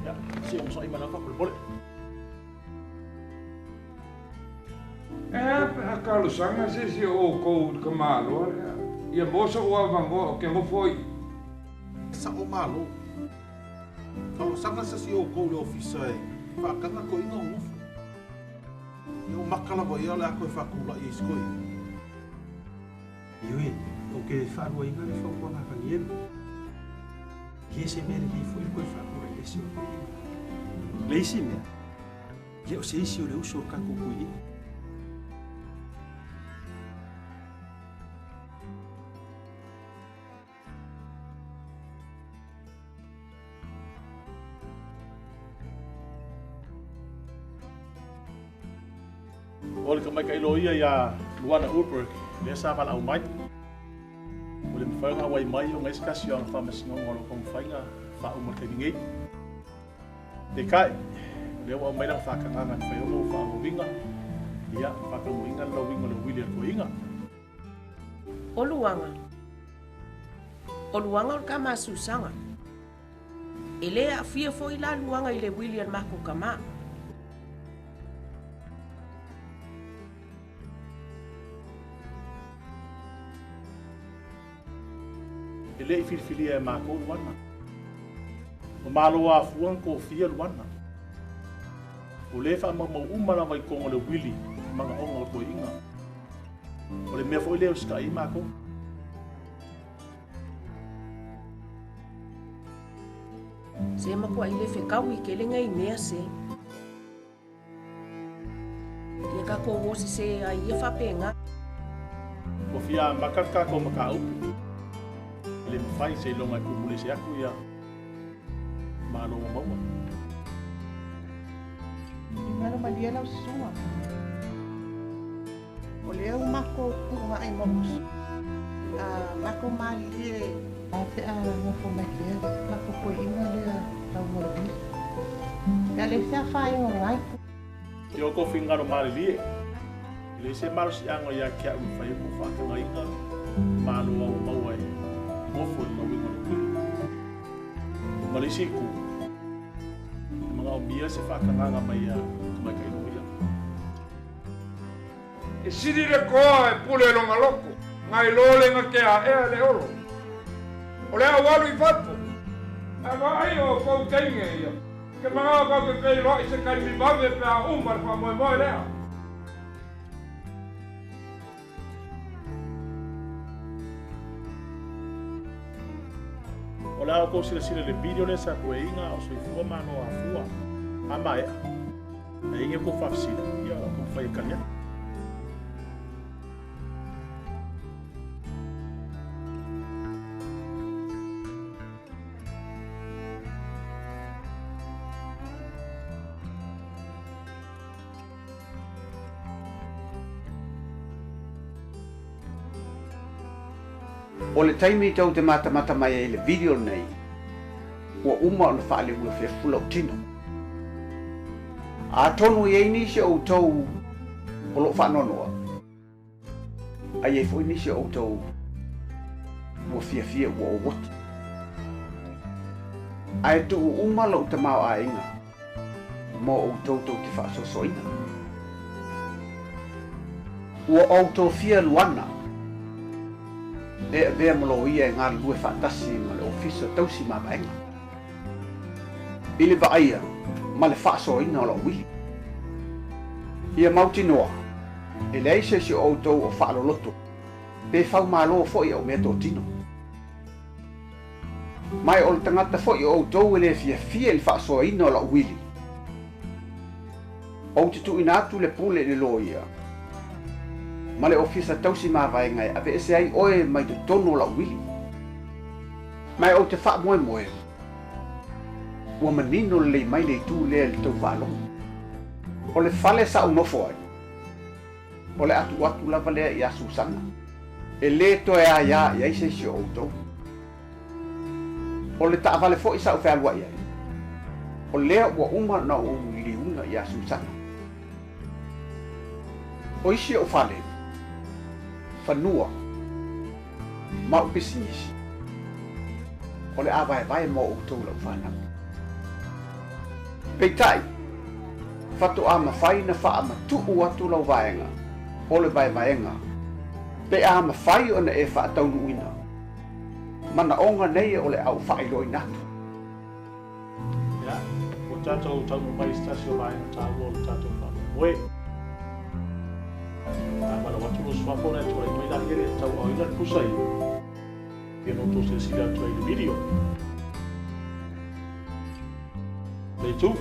Ia, se i onosai mai lava faamolemole. E a pe a talosaga se isi o outou i le tamāloa lea, ia maua so'u avanoa ou te nofo ai i. Sa'o Malo. Talosaga se isi o outou i le ofisa e faataga toeaina o nofo. Ia o maka lava ia o le a toe faatula'i ai si toeaina. Ioe, ou te faaluaina le fautuaga a Tanielu. Ke se mea lelei foi le toe faatula'i ese o le toeaina. Le isi mea, le o se isi o le uso o le tatou toeaina. O le tamaitai loia iā Luana Ulberg lea sa valaau mai. Ua le mafai ona auai mai ona i ai se tasi o ana faamasinoga o lo o taumafai ona faauma i le taimi nei. Peitai, o lea ua aumai lana faatagaga e mafai ona ou faaauauina, ia, faataunuuina le lauina o le uili a le toeaina. O Luaga. O Luaga o le tama a Susaga. E lē aafia foi la Luaga i le uili a le matou tamā. E le i filifilia e matou Luana. Ua malo afua na tofia Luana. O lea e faamaumau uma lava i totonu o le uili manaoga o toeaiina. O le mea foi lea e usitai ai matou. Se matuaʻi le fetaui tele nei mea se. Ia tatou o sesē ai ia faapena. Ua fia amata le tatou mataupu. E le mafai seiloga e tumulese atu ia Malo ua maua. Finagalo malie lau susuga. O lea ua matou tuuga'i ma uso. A matou malilie a pe a nofo mai pea matou toeaina lea tau molimoli. Pe a leai se afaina o lena itu. I o tou finagalo malilie, e leai se malosiaga ia te a'u e fai ai ko'u faatagaina malo a ua maua e nofo i le lauiga o le uili. Ma le isi itu, e manaomia se faatagaga mai a tamaitai loia. E sili le koa e pule lona loto, nai lo le gateaʻea le olo. O le a ou alu i fafo, ae vaai o outou teine ia, ke manao kou te feiloai se taimi vave pe a uma le faamoemoe lea. O le a outou silasila i le video lea sa toeaina a o soifua ma ano afua a maea. A i ai ni outou faafesili, ia o le a taumafai e tali atu. O le taimi tou te matamata mai ai i le video lenei, ua uma ona faaleulefulefu lou tino. Atonu e i ai nisi o outou o lo o faanoanoa, a i ai foi nisi o outou ua fiafia ua ou oti. Ae tuu uma lou tamaoaiga mo outou tou te faasoasoaina. Ua ou tofia Luana e avea ma loia e galulue faatasi ma le Ofisa Tausi Mavaega i le vaaia ma le faasoaina o lou uili. Ia mautinoa, e leai se isi o outou o faaloloto pe faumalo foi au meatotino. Ma o le tagata foi o outou e le fiafia i le faasoaina o lou uili, ou te tuuina atu le pule i le loia ma le Ofisa Tausi Mavaega e aveese ai oe mai totonu o lou uili. Ma ou te faamoemoe ua manino lelei mai le itu lea i le tou faalogo. O le fale sa ou nofo ai, o le a tuu atu lava lea ia Susana, e lē toe aiā i ai se isi o outou. O le taavale foi sa ou fealuai ai, o lea ua uma ona ou liliuina iā Susana. O isi ou fale, fanua, ma ou pisinisi, o le a vaevae mo outou lau fanau. Peitai, faatoa mafai ona faamatuu atu lau vaega o le vaevaega pe a mafai ona e faataunuuina manaoga nei o le a ou faailoaina atu. Ia, ua tatou taunuu mai i se tasi o vaega taua o le tatou faamoemoe. A valaau atu lou suafa ona e tulai mai laia e tauaaoina le pusa ia, ia na outou silasila atu ai i le video. Leitu.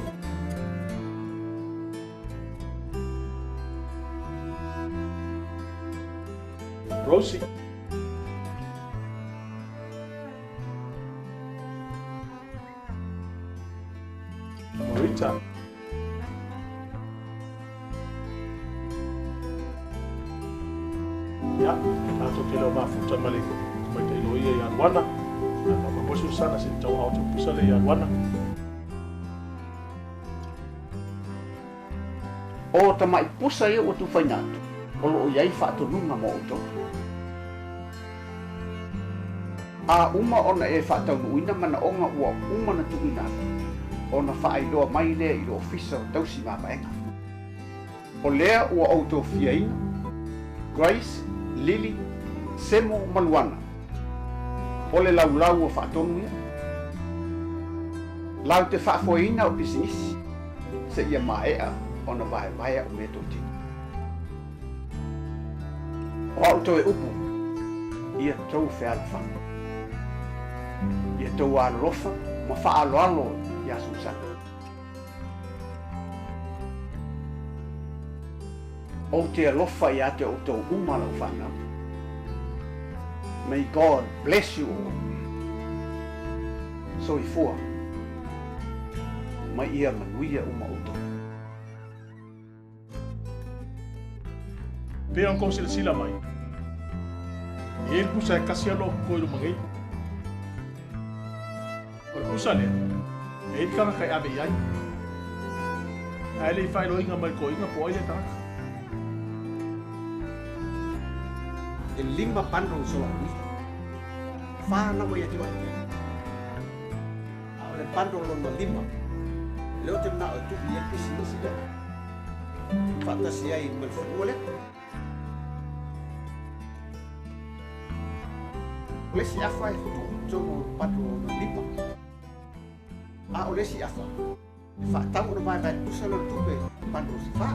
Rosie. Marita. Ia, tatou te le o mafuta ma le tamaitai loia ia Luana. A faamoemoe Susana se i tauaao atu le pusa lea ia Luana. O tamai pusa ia ua tufaina atu, o lo o i ai faatonuga mo outou. A uma ona e faataunuuina manaoga ua uma ona tuuina atu, ona faailoa mai lea i le Ofisa o Tausi Mavaega. O lea ua ou tofiaina, Grace, Lily, Semo ma Luana, o le laulau ua faatonu ia. Lau te faafoeina o pisinisi, seia maea ona vaevae au meatotino. O au toe upu, ia tou fealofani. Ia tou alolofa ma faaaloalo iā Susana. Ou te alofa iā te outou uma lau fanau. May God bless you all. Soifua ma ia manuia uma outou. Pei ona kou silasila mai, e i ai le pusa e kasi aloa koko i luma nei. O le pusa lea, e i ai le tagata e ave i ai. Ae le i faailoaina mai le toeaina po o ai lea tagata. E lima bundles o lau uili. Fa lava ia te oe. A o le bundle lona lima, lea ou te manao e tuu i ai le pisinisi lea. Faatasi ai ma le fanua lea. O le isi afa e tuu i totonu o le bundle lona lima. A o le isi afa, e faatatau ona vaevae tutusa lea o le tupe i bundles e fa.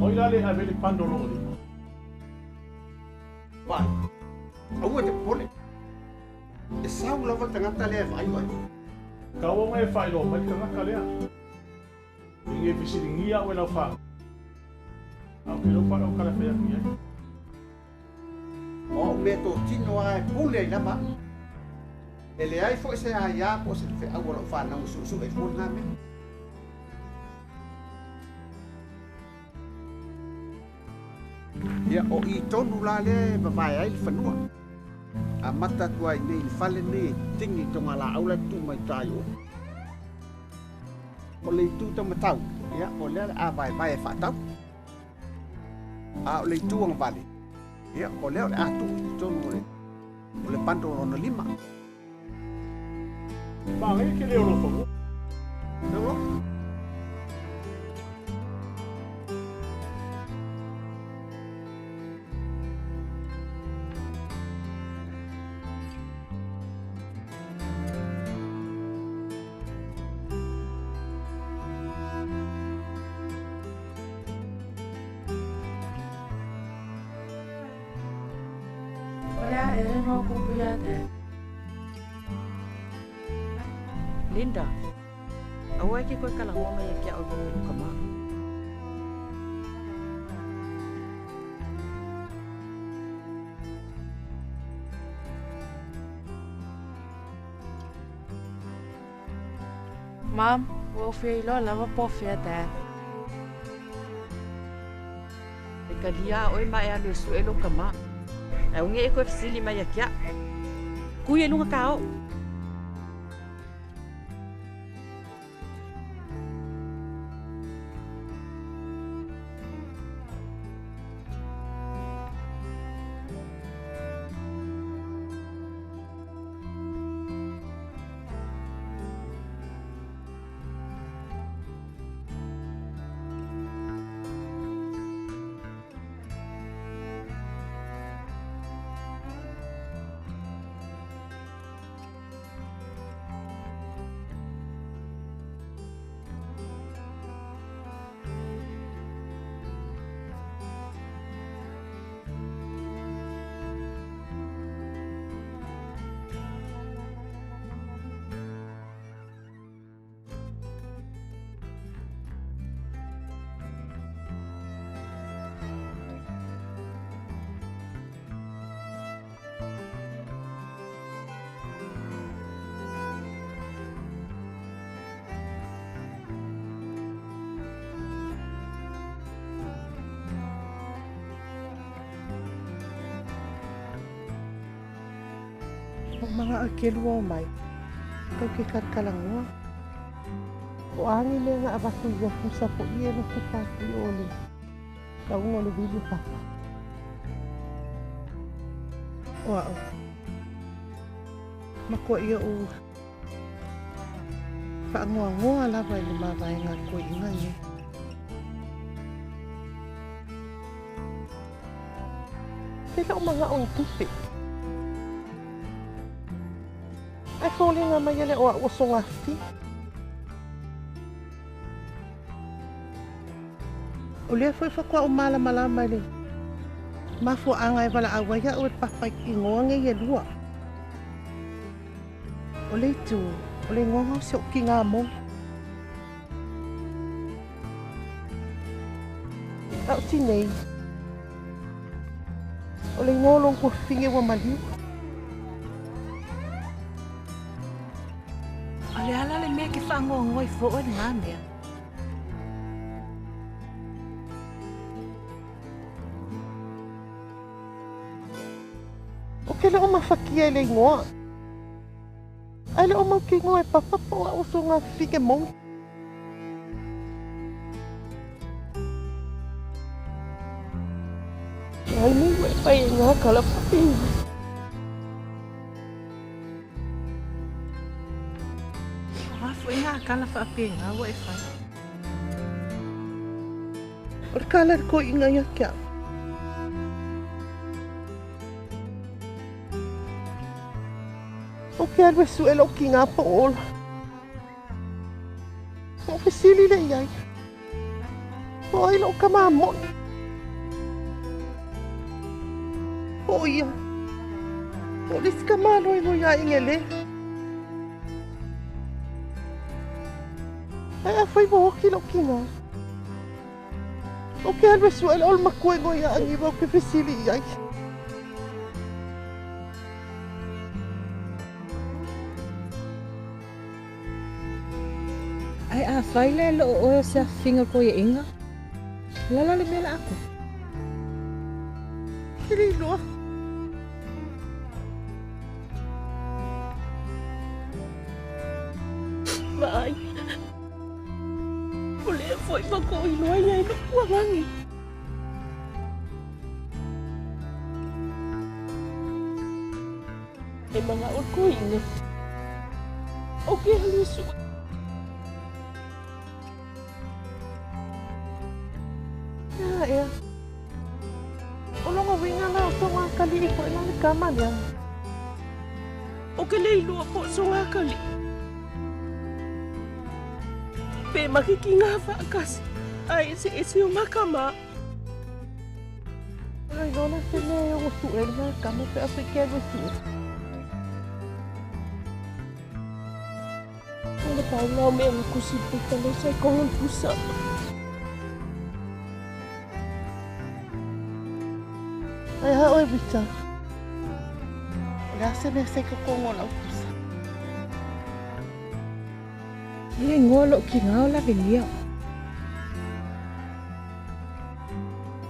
O ai la le ave i le bundle lona lima? Vaai, aua e te popole. E sau lava le tagata lea e vaai oe. Tau ona e faailoa mai le tagata lea. Ina ia fesiligia au e lau fa. A o ke lau fa lau kala fai atu i ai. O au meatotino lava e pule ai lava au. E leai foi se aia po o se feau a lau fanau e suesue ai fua lena mea. Ia, o i tonu la lea e vavae ai le fanua. Amata atu ai nei le fale nei tingi tonga la aula tu mai tai o. O le itu tau matau, ia o lea a vai vai e whaatau. A o le itu ang vale, ia o lea o le atu i tonu o le pando o lima. Magai ke leo lo fangu. Leo Linda, aua ke koe kala mai kia o luka ma. Mam, ua fia iloa lava po o fea Dad. E ka lia oe ma e alu e su'e lou kamā. Ae uge e koe fesili mai ia ke a'u. Kui e luga kā o. O mga akelu o mai. Kau ke kalkalangua. O angi le nga abaku ia pusa po ia no kupaku i ole. Kau ngolo vili papa. O ao. Mako ia o whaangoa lava i le mavaenga koe inga e. Te lau mga o tupe. Ai fōlinga mai ele o a oso ngā. O lea foi whakua o mala mala mai le. Mafua anga e wala awaia o e papai i ngoange i e lua. O le tū, o le ngoanga o se o ki ngā mō. Au tinei. O le ngolong kua finge wa maliu. O le ala le mea ke whaangoa i fo o ngā mea. O ke le o mawhakia e le ingoa. Ai le o mau ki ingoa e papapo a oso ngā whike mou. Ai nei ua e pai e ngā kala whapi. Afu e ngā kala whapi ngā ua e whai. O le kala ko inga ia kia. O ke alu e su e lau ki ngā po ola. O ke sili le iai. O ai lau ka mamoi. O ia. O le sika malo e ngoi a ingele. Ai a whai mo hoki lau ki ngā. O ke alu e su e lau makua e ngoi a angiwa o ke fesili iai. Ai a whaile lo o oe o se awhinga ko ia inga. Lala le mea la aku. Kiri loa. Fo'i faatoʻu iloaina ai lo'u kualagi. E maga'o le koiga. Ou ke alu e su'e. Ia ea. O loga uiga la o sogakali'i fo'i la le kama lea. O ke le iloa po o sogakali'i. Pe ma ke kiga fa'akasi ae eseese o makamā. O iloa la se mea e ogo su'e ai le makama pe a fai ke alu e su'e. O le pauga o mea ga kusi pita lea sa i kogo le pusa. Ae a oe Vita? O le a se mea sa i kokoga o lau pusa? Le igoa o lo'u kigā o Lavelia.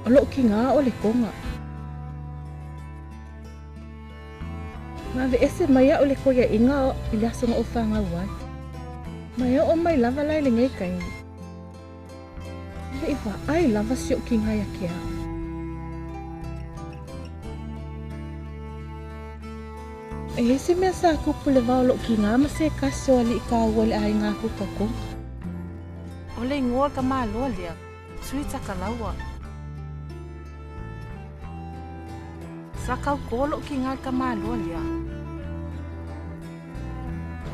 O lo'u kigā o Letoga. Na ave'ese mai a'u i le koia'iga i le aso na ou fagau ai. Ma e oo mai lava la i lenei taimi. E le'i vaai lava si o'u kigā ia te a'u. E i ai se mea sa tupu i le va o lo'u kigā ma se tasi o ali'i kāua i le aiga Tutakoga. O le igoa o le tamāloa lea, Tui Takalaua. Sa tautō lo'u kigā i le tamāloa lea.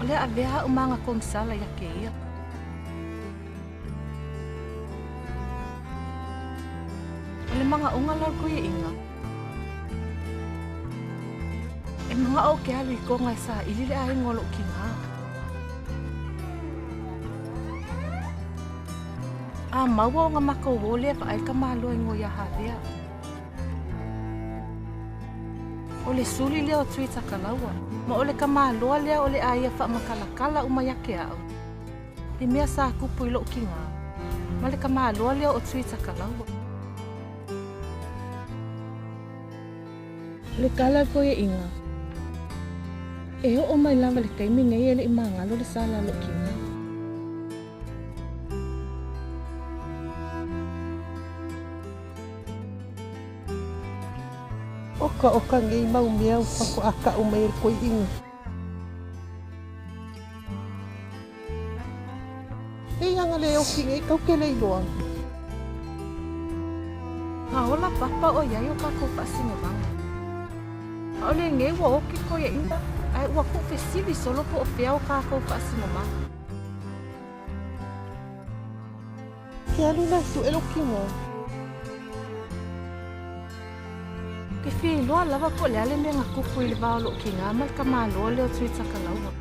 O le a avea a'u ma aga konisala ia te ia. O le maga'oga la o le koia'iga, e maga'o ou te alu i Toga e sa'ili le aiga o lo'u kigā. A maua o na matou ō lea vaai le tamāloa igoa iā Havea. O le suli lea o Tui Takalaua, ma o le tamāloa lea o le a ia faamatalatala uma ia te a'u i mea sa tupu i lo'u kigā ma le tamāloa lea o Tui Takalaua. O le tala a le koiaʻiga, e oo mai lava i le taimi nei e leʻi magalo le sala a loʻu kigā. Oka oka nei mau mea ua faatoa ka'u mai e le koiʻiga. E ia ga le oki nei kau ke le iloa. Na ola papa ʻoiai o kākou faasinomaga. ʻAʻole nei ua oki koiaʻiga, ae ua kuʻufesili solo po o fea o kākou faasinomaga. Ke alu la e suʻe lou kino. Ke fia iloa lava po o le a le mea na tupu i le va o loʻu kigā ma le tamāloa lea o Tui Takalaua.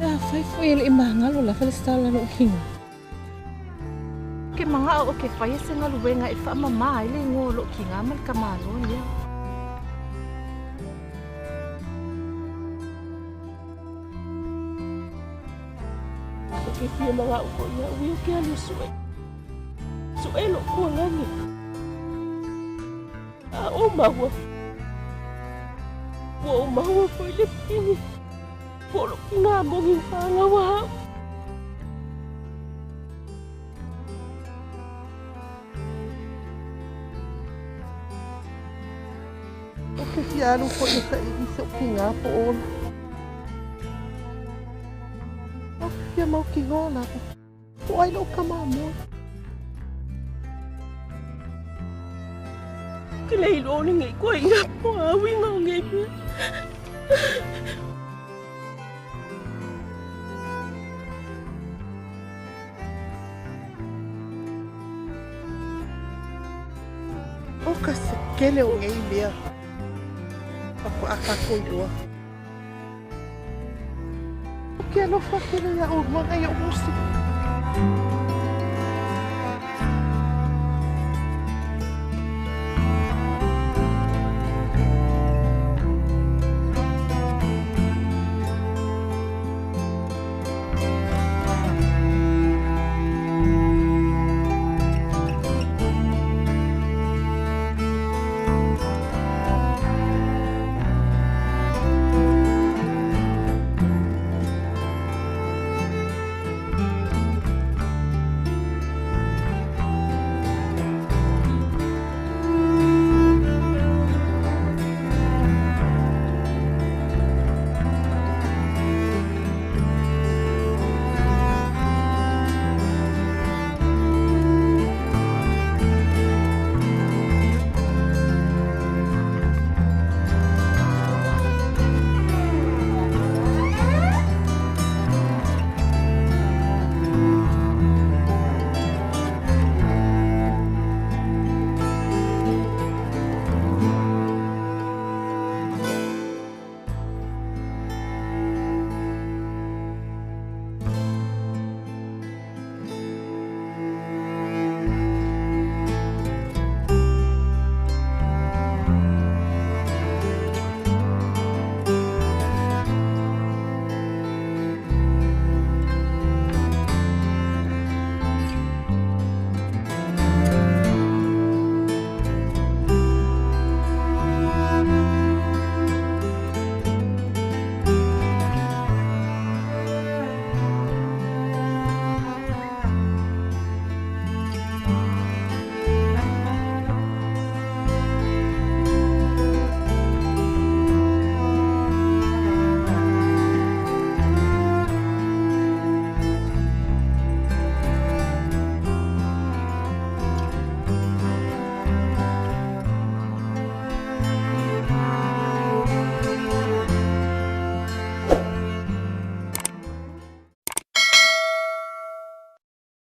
E afai foʻi e leʻi magalo lava le sala a loʻu kigā. Ke maga'o ou te faia se galuega e faamamā ai le igoa o loʻu kigā ma le tamāloa lea. Ou te fia maga'o foʻi a'u ia ou te alu e suʻe. Suʻe loʻu kualagi. A ou maua. Ua ou maua foʻi le pili. Po o loʻu kigā moni ua fanau a'u. Ou te fia alu foʻi e saʻili i si oʻu kigā po o ola. Ou te fia mautinoa lava. Po o ai loʻu kama moa. Ou te le iloa o lenei koaiga po o a uiga o nei mea. O ka se kele o nei mea faatoa kākou iloa. O ke alofa tele iā ʻolua nai oʻu uso.